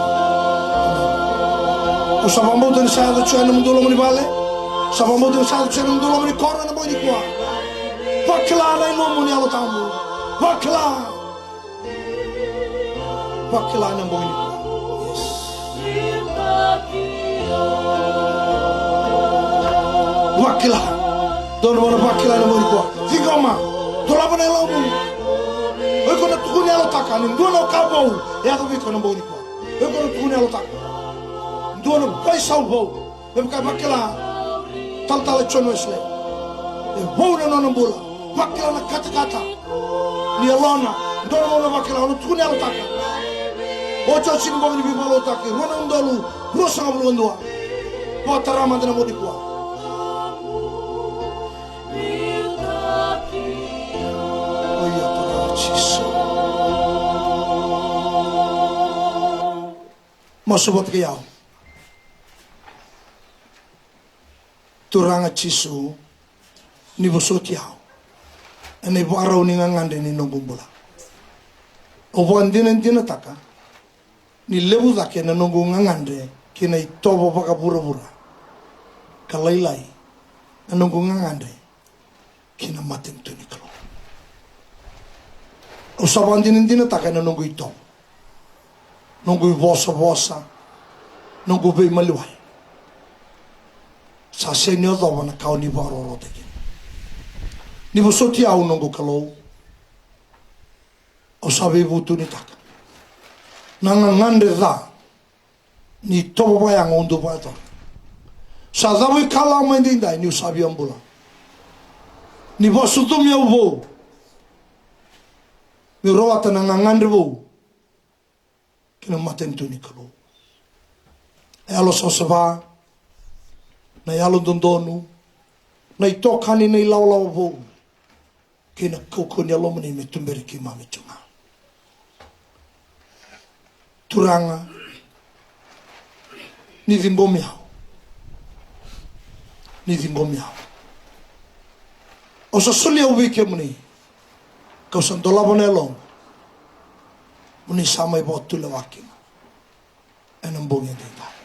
Au sa vakabauta ni sa yaco tiko ena nomudou loma ni vale. Sa vakabauta ni sa yaco tiko ena nomudou loma ni koro ena bogi nikua. Vakila na ilumu ni Yalo Tabu. Vakila. Vakila ena bogi nikua. Yes. Vakila. Dua na vanua vakila ena bogi nikua. Ciqoma. Dolava na yalomu. O iko na tukuni yalotaka ni dua na ka vou e yaco vei iko ena bogi nikua. O iko na tukuni yalotaka dua na veisau vou. Me vaka e vakila talatala John Wesley, e vou na nona bula. Vakila na katakata ni yalona. Dua na vanua vakila, o na tukuni yalotaka. Otioti ni bogi ni veivakalougatataki, rua na udolu ruasagavulu ka dua. Vakatara mada na bogi nikua. Oia Turaga Jisu. Masu vata kei au. Turaga Jisu, ni vosoti au ena ivakarau ni gagadre ni noqu bula. Au vakadinadinataka ni levu cake na noqu gagadre ki na itovo vakavuravura, ka lailai na noqu gagadre ki na matanitu ni Kalou. Au sa vakadinadinataka ena noqu itovo, noqu ivosavosa, noqu veimaliwai. Sa sega ni yacova na ka o ni vakarokorokotaki kina. Ni vosoti au noqu Kalou. Au sa veivutunitaka na gagadre ca ni itovo vakayago au dau vakayacora. Sa cava ikalawa mai daidai niu sa via bula. Ni vakasucumi au vou meu rawata na gagadre vou ki na matanitu ni Kalou. Na yalo savasava, na yalo dodonu, na itokani, na ilawalawa vou kei na kaukauwa ni yalomuni me tuberi keimami tu ga. Turaga, ni ciqomi au. Ni ciqomi au. Au sa soli au vei kemuni, kau sa dolava na yaloqu mo ni sa mai vakatulewa kina ena bogi edaidai.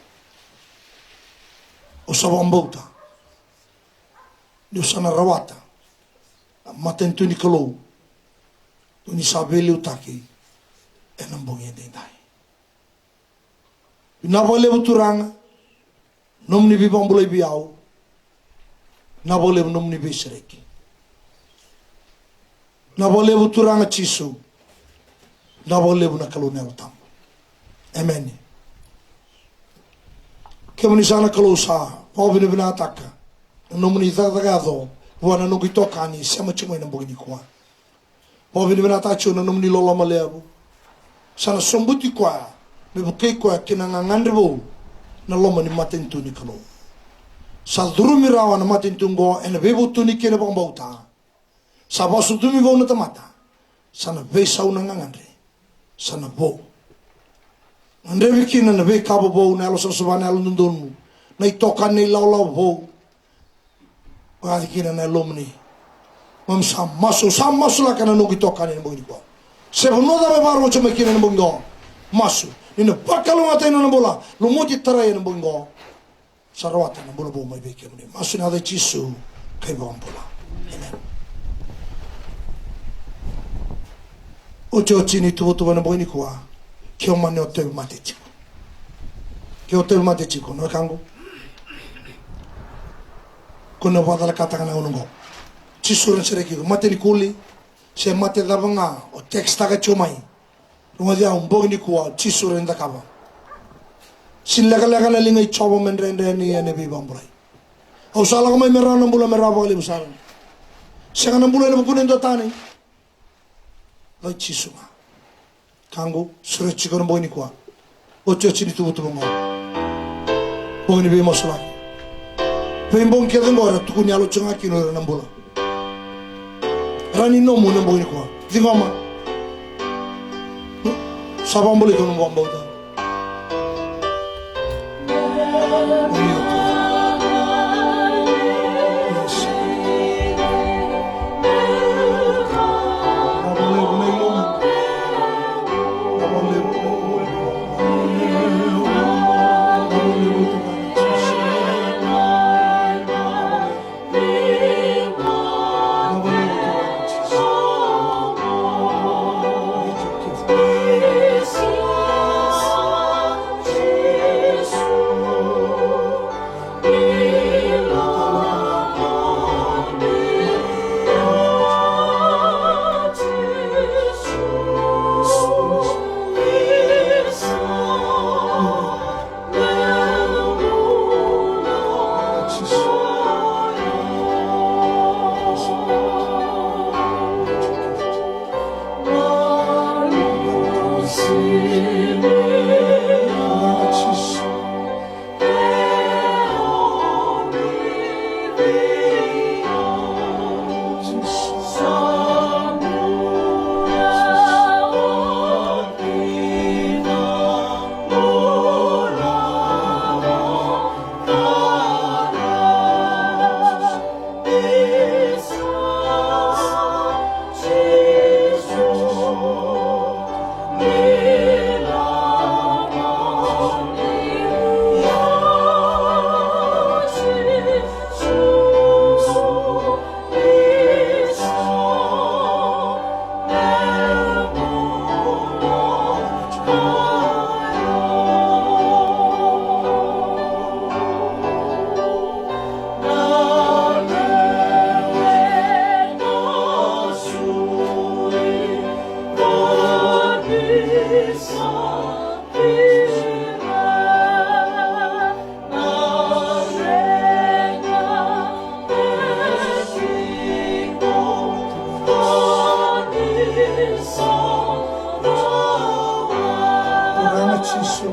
Au sa vakabauta niu sa na rawata na matanitu ni Kalou, ni sa veiliutaki ena bogi edaidai. Vinaka vakalevu Turaga, nomuni veivakabulai vei au. Vinaka vakalevu nomuni veisereki. Vinaka vakalevu Turaga Jisu. Vinaka vakalevu na Kalou na Yalo Tabu. Emeni. Kemuni saka na Kalou, sa vakavinavinakataka na nomuni cakacaka yaco vua na noqu itokani sema tiko mai na bogi nikua. Vakavinavinakataka tiko na nomuni loloma levu. Sa na sobuti koya me vukei koya kina gagadre vou na loma ni matanitu ni Kalou. Sa curumi rawa na matanitu oqo ena veivutuni kei na vakabauta. Sa vakasucumi vou na tamata. Sa na veisau na gagadre. Sa na vou. Gadrevi kina na veika vovou, na yalo savasava, na yalo dodonu, na itokani, na ilawalawa vou. Vakayagataki kina na yalomuni. Keimami sa masu, sa masulaka na noqu itokani ena bogi nikua. Se vanua cava e vakarorogo tiko mai kina ena bogi qo, masu ni na vakalougatataki na nona bula, lumuti, tarai ena bogi qo. Sa rawata na bula vou mai vei kemuni. Masu ena yaca i Jisu ka iVakabula. Emeni. Otioti ni tuvatuva ena bogi nikua. Ke o mani o tauvimate tiko. Ke o tauvimate tiko, na wekaqu. Ko na vakacalakataka na gauna oqo. Jisu ena sereki iko. Mate ni kuli, se mate cava ga o tekistaka tiko mai. Rogoci au, bogi nikua, Jisu ena cakava. Sega ni lekaleka na liga i Jiova me dredre yani ena veivakabulai. Au sa lako mai me rawa na bula, me rawa vakalevu sara. Sega na bula ena vukuna e dua tani. Vei Jisu ga. Wekaqu, sureti tiko na bogi nikua. Otioti ni tuvatuva oqo. Bogi ni veimasulaki. Veibogi kece oqo era tukuni yalo tiko ga kina o ira na bula. Era ni nomu na bogi nikua. Ciqoma. Sa vakabulai iko na nomu vakabauta. Turaga Jisu.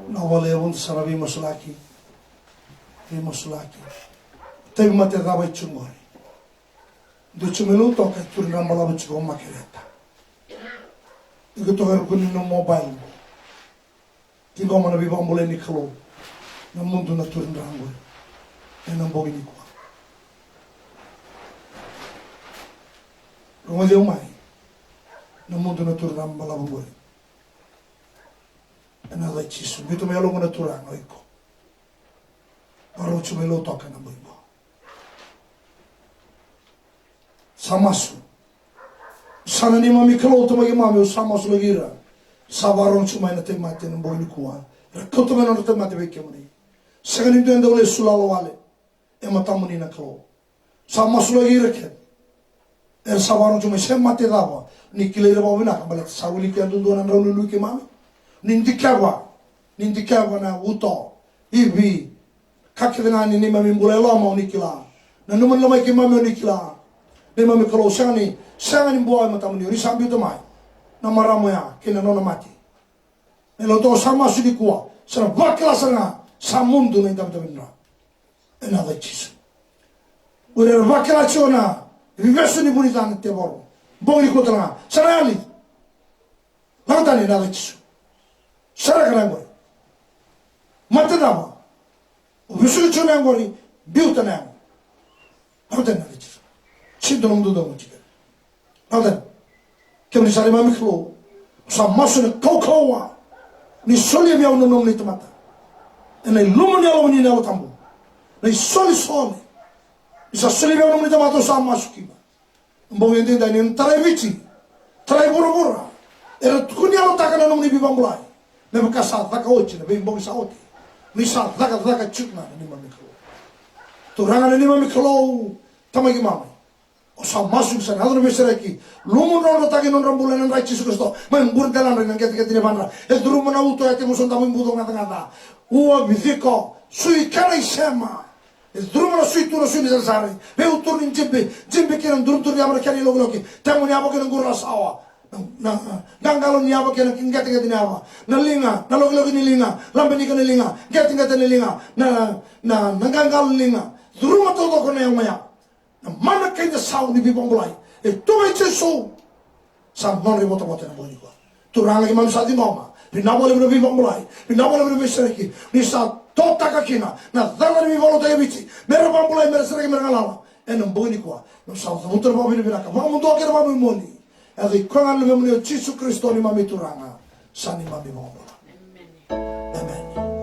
Na wale e uda sara veimasulaki. Veimasulaki. Tauvimate cava e tu qori? Dua tu mai Lautoka e turi dra balavu tiko o Makereta. Iko toka e ruku ni nomu mobile. Ciqoma na veivakabulai ni Kalou. Na mudu na turi dra qori ena bogi nikua. Rogoci au mai. Na mudu na turi dra balavu qori. Ena yaca i Jisu. Biuta mai yaloqu na Turaga o iko. Vakarau tu mai Lautoka ena bogi qo. Sa masu. Sa na neimami Kalou, Tamai keimami, au sa masulaki ira sa vakarorogo tu mai na tauvimate ena bogi nikua. Era kauta mai na nodra tauvimate vei kemuni. Sega ni dua e dau lesu lala wale e matamuni na Kalou. Sa masulaki ira kece. Era sa vakarorogo tu mai, se mate cava, ni kilai ira vakavinaka, baleta sa wiliki yadudua na drau luilui keimami. Ni dikeva, ni dikeva na uto, ivi, ka kece ga ni neimami bula e loma o ni kila. Nanuma ni lomai keimami o ni kila. Neimami Kalou, sega ni, sega ni bua e matamuni, o ni sa biuta mai na marama oya kei na nona mate. E Lautoka, au sa masu nikua, sa na vakila sara ga sa mudu na itavi, itavi ni dra. Ena yaca i Jisu. O ira era vakila tiko na veivesu ni vu ni ca na tevoro. Bogi nikua tale ga sa na yali. Lako tani ena yaca i Jisu. Sereka na yaqona. Mate cava o vesuki tiko na yaqona, biuta na yaqona. Lako tani ena yaca i Jisu. Sega ni dua na nomu dodonu tiko. Lako tani. Kemuni sa neimami Kalou, au sa masu ena kaukauwa ni solia vei au na nomuni tamata. Ena ilumu ni Yalomuni na Yalo Tabu. Na isolisoli ni sa solia vei au na nomuni tamata, au sa masu kina. Bogi edaidai ni na tarai Viti, tarai vuravura, era tukuni yalotaka na nomuni veivakabulai. Me vaka sa caka oti na veibogi sa oti, ni sa cakacaka tiko ga na neimami Kalou. Turaga na neimami Kalou, Tamai keimami, au sa masu ni sa na yaco na veisereki. Lomudrodrotaki na nodra bula ena dra i Jisu Karisito. Mai quri deladra ina qeteqete ni yavadra. E curuma na uto, e tekivu sodavu, buco, gacagaca, ua, viciko, sui kei na isema. E curuma na sui tu, na sui ni sarisari, veiuturu ni jibi, jibi kei na duruduru ni yava, na kena ilokiloki, temo ni yava kei na qurulasawa, na, na, na qaqalo ni yava kei na qeteqete ni yava, na liga, na lokiloki ni liga, labenika ni liga, qeteqete ni liga, na, na, na qaqalo ni liga. Curuma taucoko na yago ya. Na mana kei na isau ni veivakabulai e tu vei Jisu. Sa nodra ivotavota ena bogi nikua. Turaga, keimami sa ciqoma. Vinaka vakalevu na veivakabulai. Vinaka vakalevu na veisereki. Ni sa totaka kina na cala ni veivakalotutaki e Viti, me ra vakabulai, me ra sereki, me ra galala. Ena bogi nikua, keimami sa cavuta na vakavinavinaka, vakamuduo kei na vakamolimoli. Ena yaca i koya ga na Luvemuni o Jisu Karisito, neimami Turaga, sa neimami iVakabula. Emeni.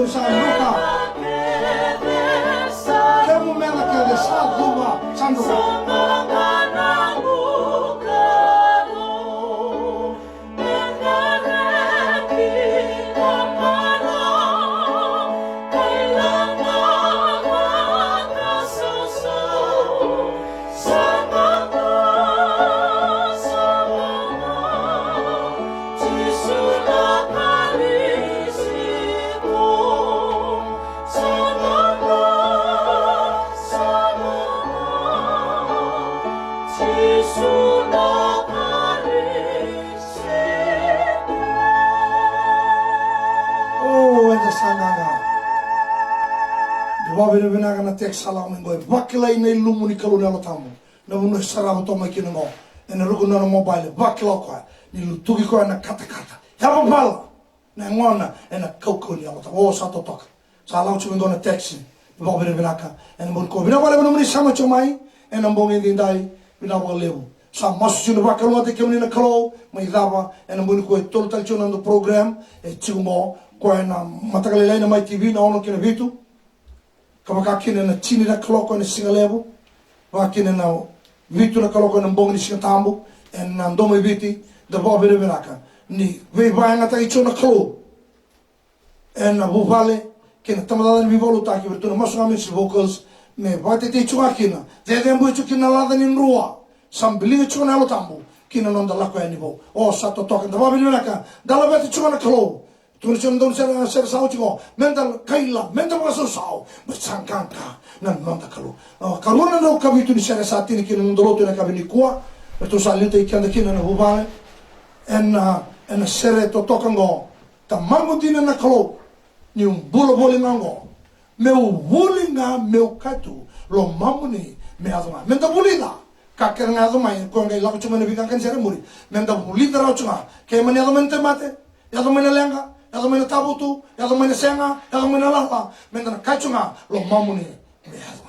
Sa druka. Kemu meca kece sa cuva, sa druka. O, eda sa qaqa. Ni vakavinavinaka na text sa lako mai qo, e vakilai na ilumu ni Kalou na Yalo Tabu. Na vanua e sarava toka mai kina qo ena ruku ni nona mobile, vakila o koya ni lutuki koya na katakata. Yavavala na yagona ena kaukauwa ni Yalo Tabu. O, sa totoka. Sa lako tiko mai qo na text. Ni vakavinavinaka ena bogi nikua. Vinaka vakalevu na nomuni sema tiko mai ena bogi edaidai. Vinaka vakalevu. Sa masu tiko ni vakalougatataki kemuni na Kalou, mai cava ena bogi nikua. E tolu tale tiko na noda program e tiko qo, koya na mataka lailai na Mai T V na ono ki na vitu. Ka vaka kina ena tini na kaloko ena siga levu, vaka kina ena vitu na kaloko ena bogi ni Siga Tabu ena Domo i Viti. Da vakavinavinaka ni veivakayagataki tiko na Kalou ena vuvale kei na tabacakacaka ni veivakalotutaki, vei iratou na Masu ga Men's Vocals, me vakatetei tiko ga kina, cecebuya tiko kina na laca ni drua. Sa biliga tiko na Yalo Tabu ki na noda lako yani vou. O, sa totoka, da vakavinavinaka, da laveta tiko na Kalou. Tukuna tiko na daunisere, sere sa oti qo, meda kaila, meda vakasausau, me sa qaqa na noda Kalou. O, karua na drau ka vitu ni sere sa tini kina na noda lotu ena yakavi nikua, me ratou sa liutaki keda kina na vuvale ena, ena sere totoka qo. Tamaqu dina na Kalou, niu bula voli ga oqo, meu vuli ga meu kaya tu, lomamuni me yaco ga. Meda vulica ka kece ga yaco mai, ko qai lako tiko mai na veiqaqa ni sere muri. Meda vulica rawa tiko ga, ke mani yaco mai na tauvimate, yaco mai na leqa, yaco mai na tavutu, yaco mai na sega, yaco mai na lala, meda na kaya tiko ga, lomamuni me yaco ga.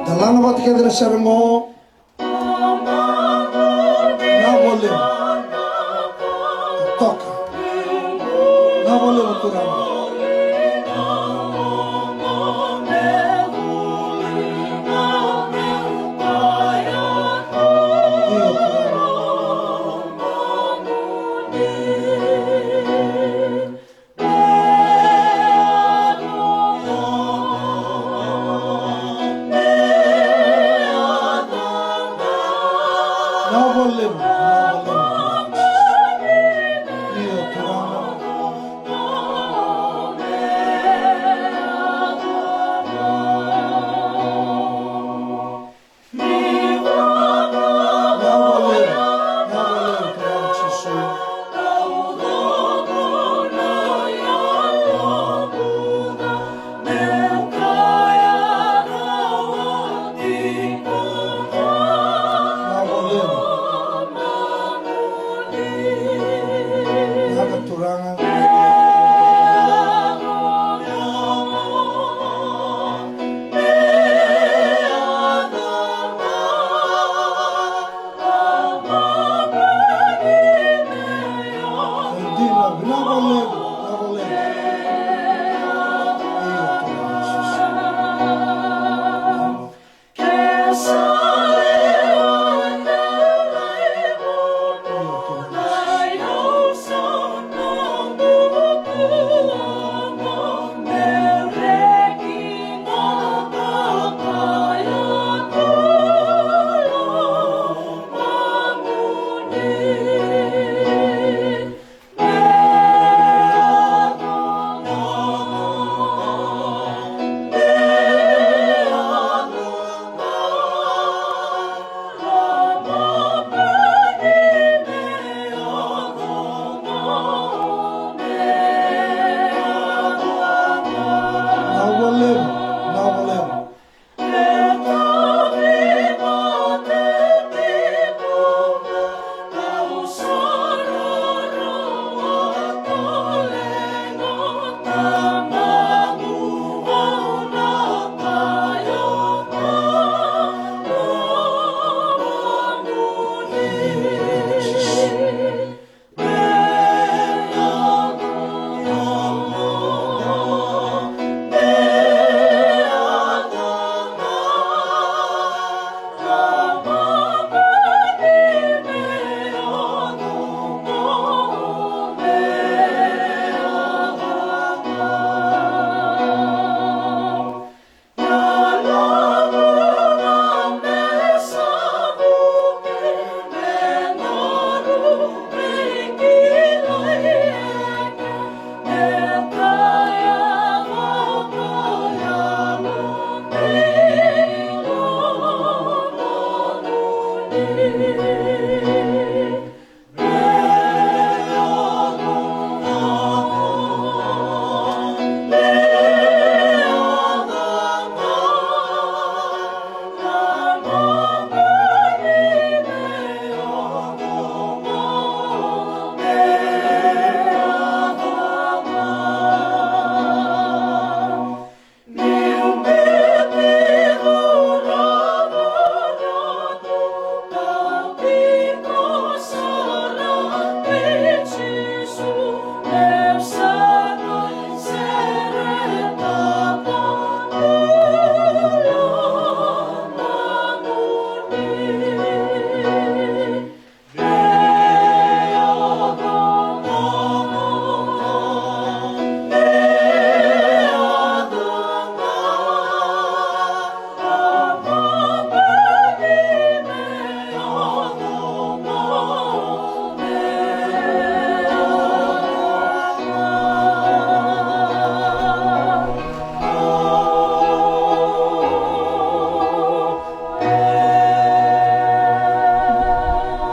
Da lako vata kece na sere qo. Na vole. Toka. Na vole, Turaga.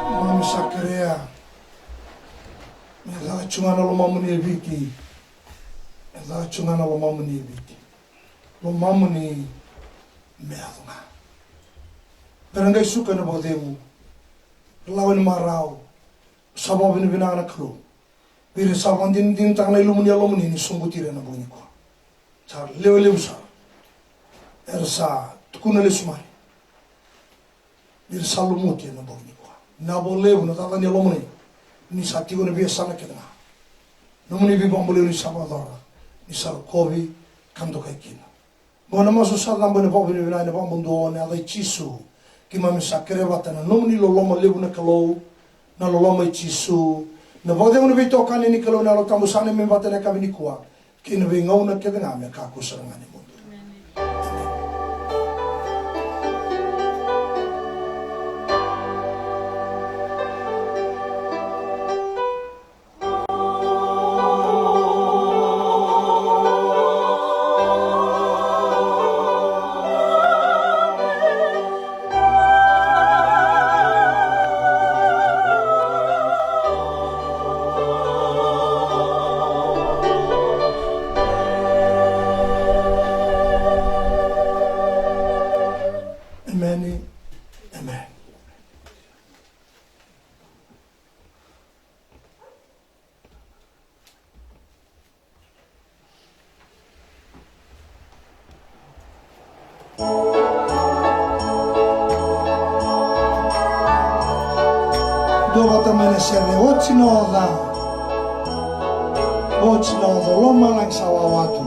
Keimami sa kerea me caka tiko ga na lomamuni e Viti. Me caka tiko ga na lomamuni e Viti. Lomamuni me yaco ga. Era qai suka ena vakacegu, lawa ni marau. Sa vakavinavinaka na Kalou vei ira sa vakadinadinataka na ilomuni, yalomuni ni sobuti ira ena bogi nikua. Sa lewe levu sara era sa tukuna lesu mai ni ra sa lumuti ena bogi nikua. Vinaka vakalevu na cakacaka ni yalomuni, ni sa tiko ena veiyasana kece ga. Nomuni veivakabulai ni sa vakayacora, ni sa rokovi ka dokai kina. Qo na masu sa cabo ena vakavinavinaka, ena vakabudua, ena yaca i Jisu. Keimami sa kerea vata na nomuni loloma levu na Kalou, na loloma i Jisu, na vakacegu ni veitokani ni Kalou na Yalo Tabu sa neimami vata ena yakavi nikua kei na veigauna kece ga me kakua sara ga ni mudu. Emeni. Emeni. Dua vata mai na sere, oti na oca. Oti na oca, lomalagi sa wawa tu.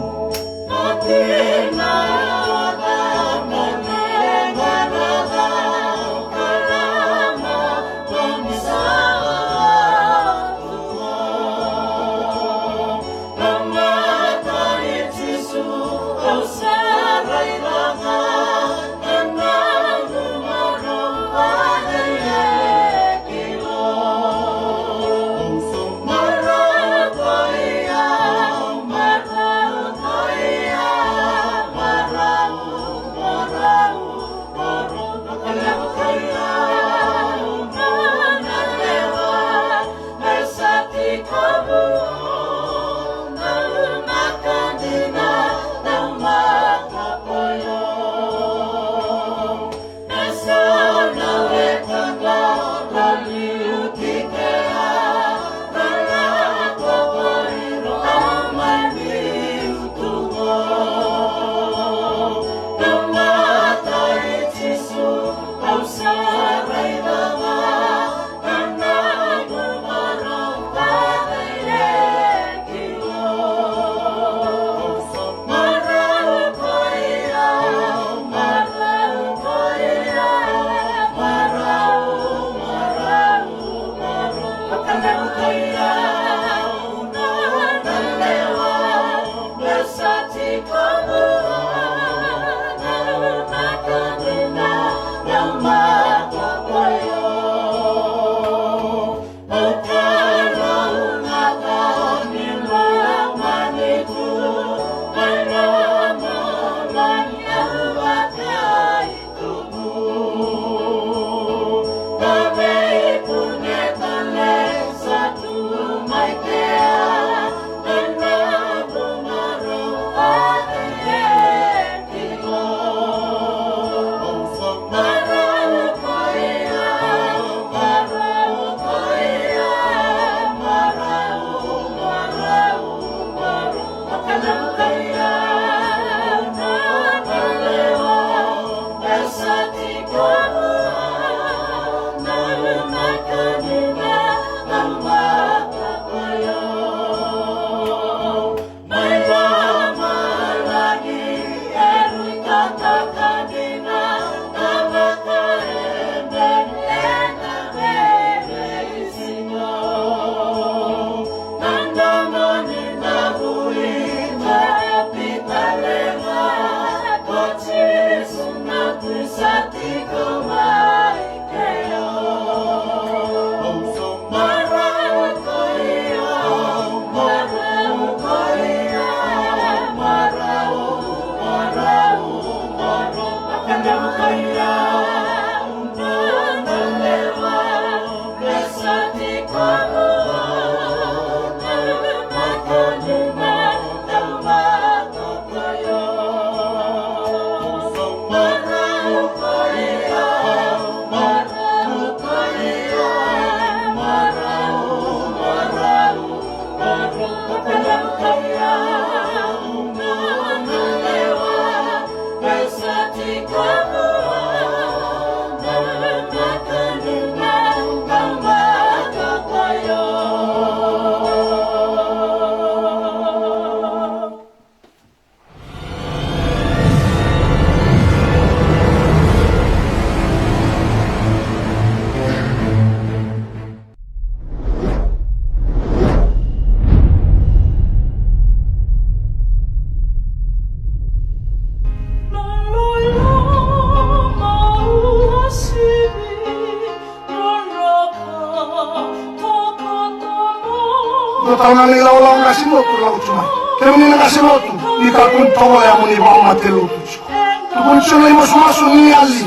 Tauna na ilawalawa qase lotu, lako tu mai. Kemuni na qase lotu, ni kakua ni tovolea mo ni vakamate lotu tiko. Tukuni tiko na imasumasu ni yali.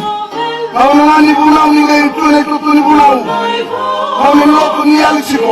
Gauna ga ni vunau ni qai tu na itutu ni vunau. Gauna ni lotu ni yali tiko.